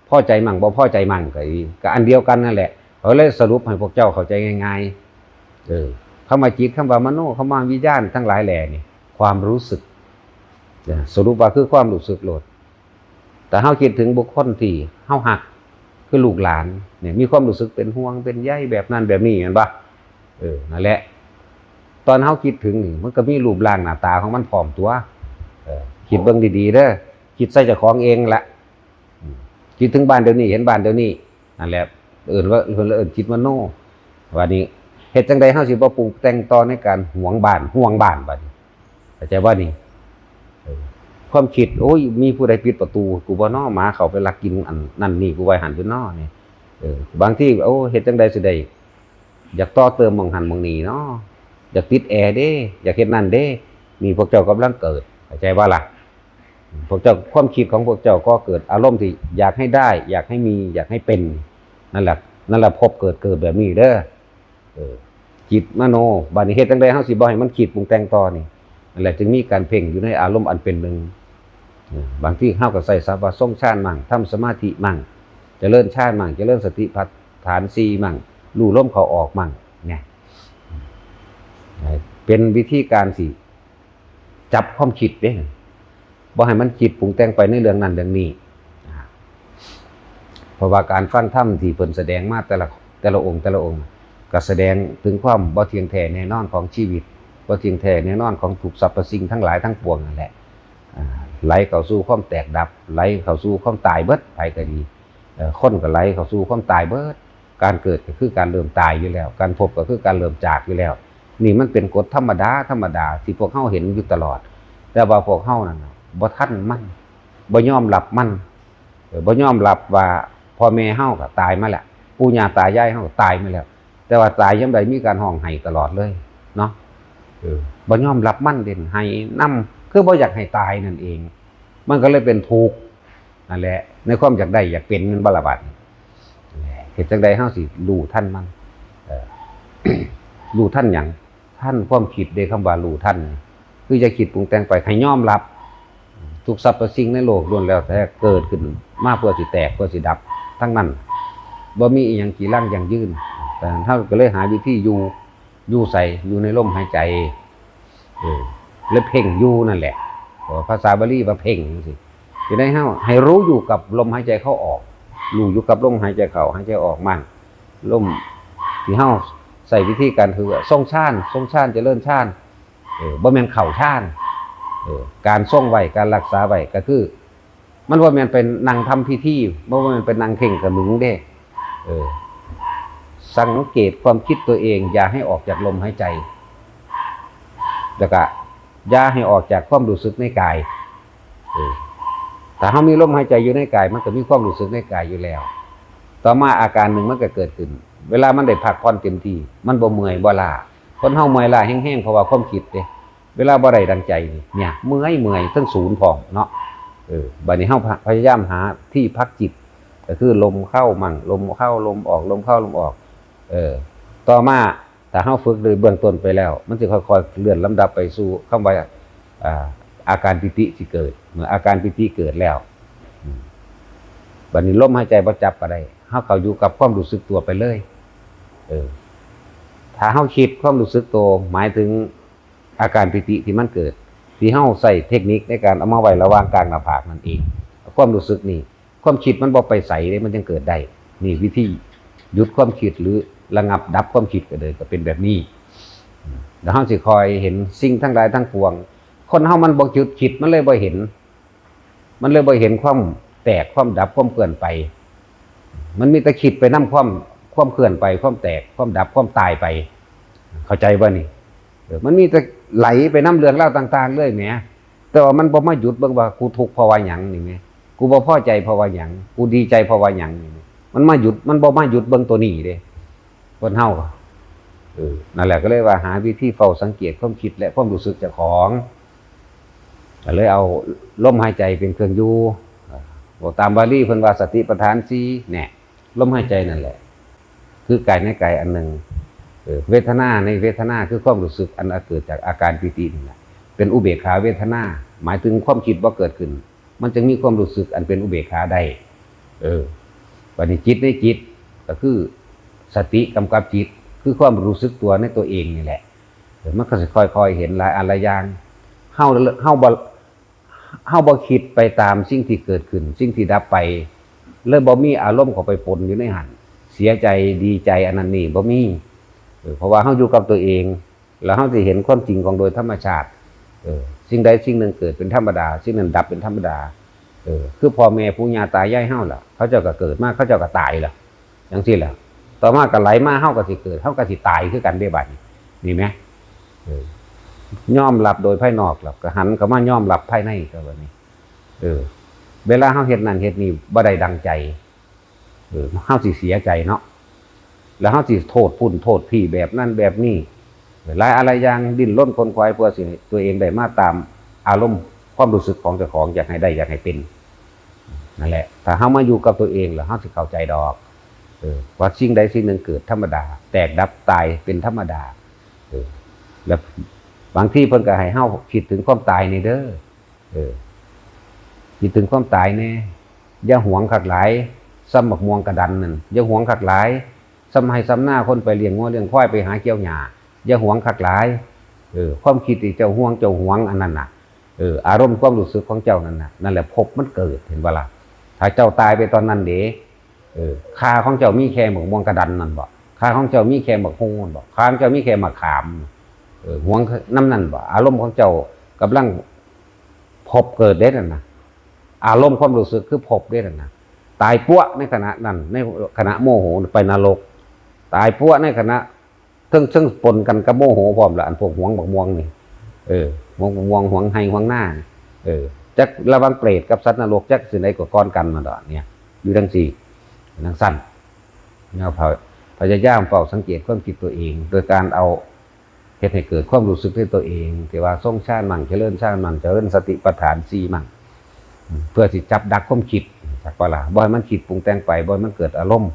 พอใจมั่งบ่พอใจมั่งก็อีก ก็อันเดียวกันนั่นแหละ เขาเลยสรุปให้พวกเจ้าเข้าใจง่ายๆ เออ คำว่าจิต คำว่ามโน คำว่าวิญญาณทั้งหลายแหล่นี่ ความรู้สึก เออ สรุปว่าคือความรู้สึกโลด แต่เฮาคิดถึงบุคคลที่เฮาฮัก คือลูกหลานเนี่ย มีความรู้สึกเป็นห่วงเป็นใยแบบนั้นแบบนี้ แม่นบ่? เออ นั่นแหละ ตอนเฮาคิดถึงนี่ มันก็มีรูปร่างหน้าตาของมันพร้อมตั๊ว เออ คิดเบิ่งดีๆ เด้อ คิดใส่เจ้าของเองละ อืม คิดถึงบ้านเดี๋ยวนี้ เห็นบ้านเดี๋ยวนี้ นั่นแหละ เอิ้นว่า เพิ่นเอิ้นจิตมโน บัดนี้ เฮ็ดจั่งใดเฮาสิบ่ปรุงแต่งต่อในการหวงบ้าน ห่วงบ้านบัดนี้ เข้าใจบ่นี่? เออ ความคิด โอ้ย มีผู้ใดปิดประตูกูบ่น้อ หมาเข้าไปลักกินอันนั่นนี่กูไว้หั่นอยู่น้อนี่ เออ บางที โอ้ เฮ็ดจั่งใดสิได้ อยากต่อเติมหม่องหั่นหม่องนี่น้อ อยากติดแอร์เด้ อยากเฮ็ดนั่นเด้ นี่พวกเจ้ากำลังเกิด เข้าใจบ่ล่ะ? พวกเจ้า ความคิดของพวกเจ้าก็เกิดอารมณ์ที่อยากให้ได้ อยากให้มี อยากให้เป็น นั่นแหละ นั่นแหละภพเกิด เกิดแบบนี้เด้อ เออ จิตมโน บัดนี้เฮ็ดจั่งใดเฮาสิบ่ให้มันคิดปรุงแต่งต่อนี่ นั่นแหละจึงมีการเพ่งอยู่ในอารมณ์อันเป็นหนึ่ง เออ บางทีเฮาก็ใช้ศัพท์ว่าทรงฌานมั่ง ทำสมาธิมั่ง เจริญฌานมั่ง เจริญสติปัฏฐานสี่มั่ง รู้ลมเข้าออกมั่ง เนี่ย เป็นวิธีการสิจับความคิดเด้ บ่ให้มันคิดปรุงแต่งไปในเรื่องนั้นเรื่องนี้ อ่า เพราะว่าการฟังธรรมที่เพิ่นแสดงมาแต่ละ แต่ละองค์ แต่ละองค์ ก็แสดงถึงความบ่เที่ยงแท้แน่นอนของชีวิต บ่เที่ยงแท้แน่นอนของทุกสรรพสิ่งทั้งหลายทั้งปวงนั่นแหละ อ่า ไหลเข้าสู่ความแตกดับ ไหลเข้าสู่ความตายเบิด ไผก็ดี เอ่อ คนก็ไหลเข้าสู่ความตายเบิด การเกิดก็คือการเริ่มตายอยู่แล้ว การพบก็คือการเริ่มจากอยู่แล้ว นี่มันเป็นกฎธรรมดา ธรรมดาที่พวกเฮาเห็นอยู่ตลอด แต่ว่าพวกเฮานั่นน่ะ บ่ทันมัน บ่ยอมรับมัน เออ บ่ยอมรับว่าพ่อแม่เฮาก็ตายมาแล้ว ปู่ย่าตายายเฮาก็ตายมาแล้ว แต่ว่าตายยามใดมีการฮ้องไห้ตลอดเลยเนาะ เออ บ่ยอมรับมันเด้ ไห้นำ คือบ่อยากให้ตายนั่นเอง มันก็เลยเป็นทุกข์ นั่นแหละ ในความอยากได้อยากเป็น แม่นบ่ล่ะบัดนี้ เฮ็ดจั่งใดเฮาสิรู้ทันมัน เอ่อ รู้ทันหยัง? ทันความคิดเด้ คำว่ารู้ทันนี่ คืออย่าคิดปรุงแต่งไป ให้ยอมรับ ทุกสรรพสิ่งในโลกล้วนแล้วแต่เกิดขึ้นมาเพื่อสิแตก เพื่อสิดับทั้งนั้น บ่มีอิหยังจีรังยั่งยืน แต่เฮาก็เลยหาวิธีอยู่ อยู่ไส อยู่ในลมหายใจ เออ และเพ่งอยู่นั่นแหละ เออ ภาษาบาลีว่าเพ่งจั่งซี้ อยู่ในเฮา ให้รู้อยู่กับลมหายใจเข้าออก รู้อยู่กับลมหายใจเข้า หายใจออกมั่ง ลมที่เฮาใช้วิธีการคือว่าทรงฌาน ทรงฌาน เจริญฌาน เออ บ่แม่นเข้าฌาน เออ การทรงไว้ การรักษาไว้ก็คือ มันบ่แม่นไปนั่งทำพิธี บ่แม่นไปนั่งเข่งกระหมึงเด้ เออ สังเกตความคิดตัวเอง อย่าให้ออกจากลมหายใจ แล้วก็อย่าให้ออกจากความรู้สึกในกาย เออ ถ้าเฮามีลมหายใจอยู่ในกาย มันก็มีความรู้สึกในกายอยู่แล้ว ต่อมาอาการหนึ่งมันก็เกิดขึ้น เวลามันได้พักผ่อนเต็มที่ มันบ่เมื่อยบ่ล้า คนเฮาเมื่อยล้าแฮงๆ เพราะว่าความคิดเด้ เวลาบ่ได้ดังใจนี่ เนี่ย เมื่อย เมื่อย ทั้งศูนย์พร้อมเนาะ เออ บัดนี้เฮาพะ พยายามหาที่พักจิต ก็คือลมเข้ามั่ง ลมเข้า ลมออก ลมเข้า ลมออก เออ ต่อมา ถ้าเฮาฝึกโดยเบื้องต้นไปแล้ว มันสิค่อยๆ เลื่อนลำดับไปสู่คำว่า อ่า อาการปีติสิเกิด เมื่ออาการปีติเกิดแล้ว อืม บัดนี้ลมหายใจบ่จับก็ได้ เฮาเข้าอยู่กับความรู้สึกตัวไปเลย เออ ถ้าเฮาคิดความรู้สึกตัว หมายถึงอาการปีติที่มันเกิด ที่เฮาใช้เทคนิคในการเอามาไว้ระหว่างกลางหน้าผากนั่นเอง ความรู้สึกนี่ ความคิดมันบ่ไปไสเด้ มันจั่งเกิดได้ นี่วิธีหยุดความคิดหรือระงับดับความคิดก็เลย ก็เป็นแบบนี้ แล้วเฮาสิคอยเห็นสิ่งทั้งหลายทั้งปวง คนเฮามันบ่หยุดคิด มันเลยบ่เห็น มันเลยบ่เห็นความแตก ความดับ ความเคลื่อนไป มันมีแต่คิดไปนำความ ความเคลื่อนไป ความแตก ความดับ ความตายไป เข้าใจบ่นี่? เออ มันมีแต่ไหลไปนำเรื่องราวต่างๆ เลยแหม แต่ว่ามันบ่มาหยุดเบิ่งว่ากูทุกข์เพราะว่าหยังนี่แหม กูบ่พอใจเพราะว่าหยัง กูดีใจเพราะว่าหยังนี่แหม มันมาหยุด มันบ่มาหยุดเบิ่งตัวนี้เด้ คนเฮา เออ นั่นแหละ ก็เลยว่าหาวิธีเฝ้าสังเกตความคิดและความรู้สึกเจ้าของ ก็เลยเอาลมหายใจเป็นเครื่องอยู่ เอ่อ บอกตามบาลีเพิ่นว่าสติปัฏฐานสี่ แน่ ลมหายใจนั่นแหละ คือกายในกายอันหนึ่ง เออ เวทนาในเวทนาคือความรู้สึกอันเกิดจากอาการปีตินี่แหละ เป็นอุเบกขาเวทนา หมายถึงความคิดบ่เกิดขึ้น มันจึงมีความรู้สึกอันเป็นอุเบกขาได้ เออ บัดนี้จิตในจิต ก็คือสติกำกับจิต คือความรู้สึกตัวในตัวเองนี่แหละ เออ มันก็สิค่อยๆเห็นหลายอันหลายอย่าง เฮา เฮาบ่ เฮาบ่คิดไปตามสิ่งที่เกิดขึ้น สิ่งที่ดับไป เลยบ่มีอารมณ์เข้าไปปนอยู่ในหั้น เสียใจ ดีใจ อันนั้นนี่บ่มี เออ เพราะว่าเฮาอยู่กับตัวเอง แล้วเฮาสิเห็นความจริงของโดยธรรมชาติ เออ สิ่งใดสิ่งหนึ่งเกิดเป็นธรรมดา สิ่งนั้นดับเป็นธรรมดา เออ คือพ่อแม่ปู่ย่าตายายเฮาล่ะ เขาเจ้าก็เกิดมา เขาเจ้าก็ตายล่ะ จั่งซี้ล่ะ ต่อมาก็ไหลมา เฮาก็สิเกิด เฮาก็สิตายคือกันเด้บัดนี้ นี่แหม เออ ยอมรับโดยภายนอกแล้วก็หันเข้ามายอมรับภายในก็บัดนี้ เออ เวลาเฮาเฮ็ดนั่นเฮ็ดนี่บ่ได้ดังใจ เออ เฮาสิเสียใจเนาะ แล้วเฮาสิโทษพุ่นโทษพี่แบบนั้นแบบนี้ หลายอะไรอย่างดิ้นรนขนขวายเพื่อสิให้ตัวเองได้มาตามอารมณ์ความรู้สึกของเจ้าของ อยากให้ได้อยากให้เป็น นั่นแหละ ถ้าเฮามาอยู่กับตัวเองแล้วเฮาสิเข้าใจดอก เออ ว่าสิ่งใดสิ่งหนึ่งเกิดธรรมดา แตกดับตายเป็นธรรมดา เออ แล้วบางทีเพิ่นก็ให้เฮาคิดถึงความตายนี่เด้อ เออ คิดถึงความตายแน่ อย่าหวงคักหลาย ส่ำบักม่วงกะดันนั่น อย่าหวงคักหลาย ส่ำไฮ่ส่ำนาคนไปเลี้ยงงัวเลี้ยงควายไปหาเกี่ยวหญ้า อย่าหวงคักหลาย เออ ความคิดที่เจ้าห่วงเจ้าหวงอันนั้นน่ะ เออ อารมณ์ความรู้สึกของเจ้านั่นน่ะ นั่นแหละภพมันเกิด เห็นบ่ล่ะ ถ้าเจ้าตายไปตอนนั้นเด้ เออ ค่าของเจ้ามีแค่บักม่วงกะดันนั่นบ่ ค่าของเจ้ามีแค่บักฮุ่งนั่นบ่ ค่าของเจ้ามีแค่มะขาม เออ หวงนำนั่นบ่ อารมณ์ของเจ้ากำลังภพเกิดเด้นั่นน่ะ อารมณ์ความรู้สึกคือภพเด้นั่นน่ะ ตายปั๊วในขณะนั้น ในขณะโมโหไปนรก ตายปั๊วในขณะ เทิง เทิงปนกันกับโมโหพร้อมละ อันพวกหวงบักม่วงนี่ เออ หวงบักม่วง หวงไฮ่หวงนา เออ จักระหว่างเปรตกับสัตว์นรก จักสิไหนก็ก่อนกันมาดอกเนี่ย อยู่จั่งซี้ จั่งซั่น แนวพะ พยายามเฝ้าสังเกตความคิดตัวเอง โดยการเอาเฮ็ดให้เกิดความรู้สึกในตัวเอง ที่ว่าทรงฌานมั่ง เจริญฌานมั่ง เจริญสติปัฏฐานสี่มั่ง เพื่อสิจับดักความคิด จักบ่ล่ะ บ่ให้มันคิดปรุงแต่งไป บ่ให้มันเกิดอารมณ์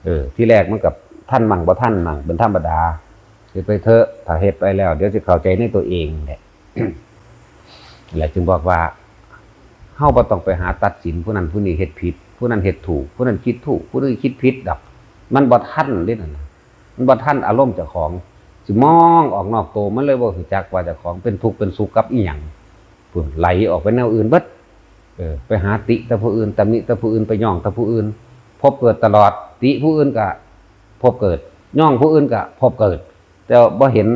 เออ ทีแรกมันก็ทันมั่งบ่ทันมั่ง เป็นธรรมดา เฮ็ดไปเถอะ ถ้าเฮ็ดไปแล้ว เดี๋ยวสิเข้าใจในตัวเองแหละ แหละจึงบอกว่า เฮาบ่ต้องไปหาตัดสินผู้นั้นผู้นี้เฮ็ดผิด ผู้นั้นเฮ็ดถูก ผู้นั้นคิดถูก ผู้นี้คิดผิดดอก มันบ่ทันเด้นั่นน่ะ มันบ่ทันอารมณ์เจ้าของ สิมองออกนอกตัว มันเลยบ่รู้จักว่าเจ้าของเป็นทุกข์เป็นสุขกับอิหยัง พุ้น ไหลออกไปแนวอื่นเบิด เออ ไปหาติแต่ผู้อื่น ตำหนิแต่ผู้อื่น ไปย้องแต่ผู้อื่น ภพเกิดตลอด ติผู้อื่นก็ภพเกิด ย้องผู้อื่นก็ภพเกิด แต่บ่เห็น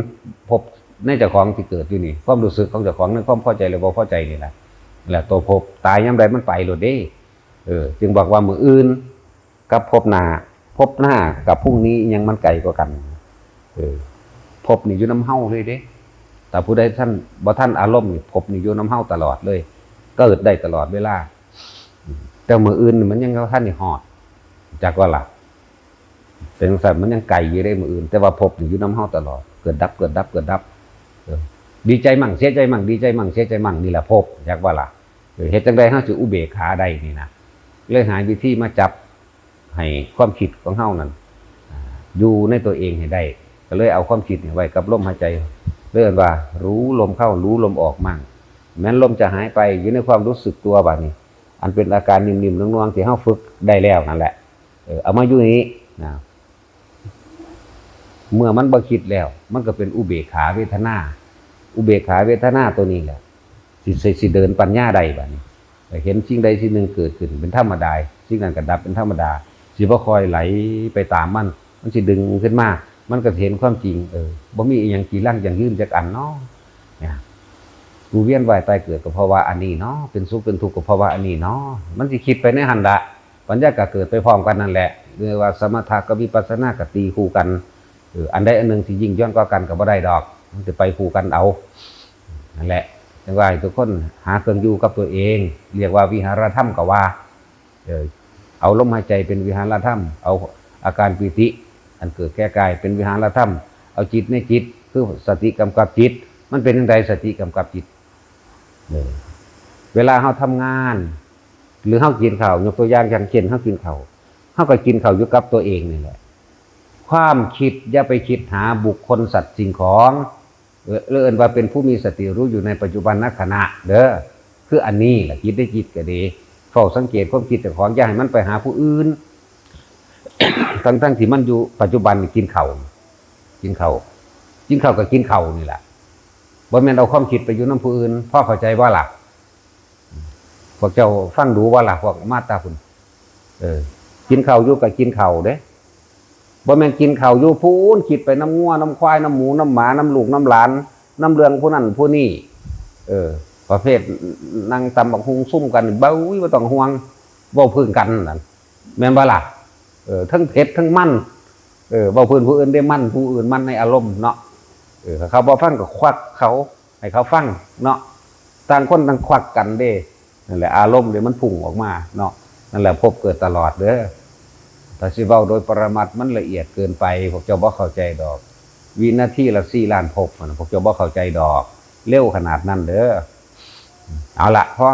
ภพในเจ้าของที่เกิดอยู่นี่ ความรู้สึกของเจ้าของในความพอใจหรือบ่พอใจนี่แหละ แหละตัวภพ ตายยามใดมันไปโลดเด้ เออ จึงบอกว่ามื้ออื่นกับภพหน้า ภพหน้ากับพรุ่งนี้ยังมันไกลกว่ากัน เออ ภพนี่อยู่นำเฮาเลยเด้ แต่ผู้ใดท่านบ่ทันอารมณ์นี่ ภพนี่อยู่นำเฮาตลอดเลย เกิดได้ตลอดเวลา แต่มื้ออื่นนี่มันยังบ่ทันได้ฮอด จักว่าล่ะ เป็นจั่งซั่นมันยังไกลอยู่เด้มื้ออื่น แต่ว่าภพนี่อยู่นำเฮาตลอด เกิดดับ เกิดดับ เกิดดับ เออ ดีใจมั่ง เสียใจมั่ง ดีใจมั่ง เสียใจมั่ง นี่แหละภพ จักว่าล่ะ เออ เฮ็ดจั่งใดเฮาสิอุเบกขาได้นี่นะ เลยหาวิธีมาจับให้ความคิดของเฮานั่น อ่า อยู่ในตัวเองให้ได้ ก็เลยเอาความคิดนี่ไว้กับลมหายใจ เลยเอิ้นว่ารู้ลมเข้า รู้ลมออกมั่ง แม้นลมจะหายไป อยู่ในความรู้สึกตัวบัดนี้ อันเป็นอาการนิ่มๆนวลๆที่เฮาฝึกได้แล้วนั่นแหละ เออ เอามาอยู่นี่นะ เมื่อมันบ่คิดแล้ว มันก็เป็นอุเบกขาเวทนา อุเบกขาเวทนาตัวนี้แหละ สิ สิ สิเดินปัญญาได้บัดนี้ เห็นสิ่งใดสิ่งหนึ่งเกิดขึ้นเป็นธรรมดา สิ่งนั้นก็ดับเป็นธรรมดา สิบ่ค่อยไหลไปตามมัน มันสิดึงขึ้นมา มันก็สิเห็นความจริง เออ บ่มีอิหยังจีรังยั่งยืนจักอันเนาะ เนี่ย กูเวียนว่ายตายเกิดก็เพราะว่าอันนี้เนาะ เป็นสุขเป็นทุกข์ก็เพราะว่าอันนี้เนาะ มันสิคิดไปในหั้นละ ปัญญาก็เกิดไปพร้อมกันนั่นแหละ เรียกว่าสมถะกับวิปัสสนาก็ตีคู่กัน เออ อันใดอันหนึ่งสิยิ่งย่อนกว่ากันก็บ่ได้ดอก มันสิไปคู่กันเอา นั่นแหละ จั่งว่าให้ทุกคนหาเครื่องอยู่กับตัวเอง เรียกว่าวิหารธรรมก็ว่า เออ เอาลมหายใจเป็นวิหารธรรม เอาอาการปีติอันเกิดแก่กายเป็นวิหารธรรม เอาจิตในจิต คือสติกำกับจิต มันเป็นจั่งใดสติกำกับจิต เออ เวลาเฮาทำงาน หรือเฮากินข้าว ยกตัวอย่าง อย่างเช่นเฮากินข้าว เฮาก็กินข้าวอยู่กับตัวเองนี่แหละ ความคิดอย่าไปคิดหาบุคคลสัตว์สิ่งของ เออ เอิ้นว่าเป็นผู้มีสติรู้อยู่ในปัจจุบันขณะเด้อ คืออันนี้แหละ จิตได้จิตก็ดี เฝ้าสังเกตความคิดเจ้าของ อย่าให้มันไปหาผู้อื่น ทั้งๆที่มันอยู่ปัจจุบันนี่กินข้าว กินข้าว กินข้าวก็กินข้าวนี่แหละ บ่แม่นเอาความคิดไปอยู่นำผู้อื่น พอเข้าใจบ่ล่ะ พวกเจ้าฟังดูบ่ล่ะ พวกมาตาพุ้น เออ กินข้าวอยู่ก็กินข้าวเด้ บ่แม่นกินข้าวอยู่พู้น คิดไปนำงัวนำควาย นำหมูนำหมา นำลูกนำหลาน นำเรื่องผู้นั้นผู้นี้ เออ ประเภทนั่งตำบักหุ่งซุ่มกัน เบ้ย บ่ต้องห่วง เว้าพื้นกันนั่น แม่นบ่ล่ะ เออ ทั้งเผ็ดทั้งมัน เออ เว้าพื้นผู้อื่นได้มัน ผู้อื่นมันในอารมณ์เนาะ เออ เขาบ่ฟังก็ควักเขา ให้เขาฟังเนาะ ต่างคนต่างควักกันเด้ นั่นแหละ อารมณ์เด้มันพุ่งออกมาเนาะ นั่นแหละ ภพเกิดตลอดเด้อ ถ้าสิเว้าโดยปรมัตถ์มันละเอียดเกินไป พวกเจ้าบ่เข้าใจดอก วินาทีละสี่ล้านภพนั่นน่ะ พวกเจ้าบ่เข้าใจดอก เร็วขนาดนั้นเด้อ เอาละ พอ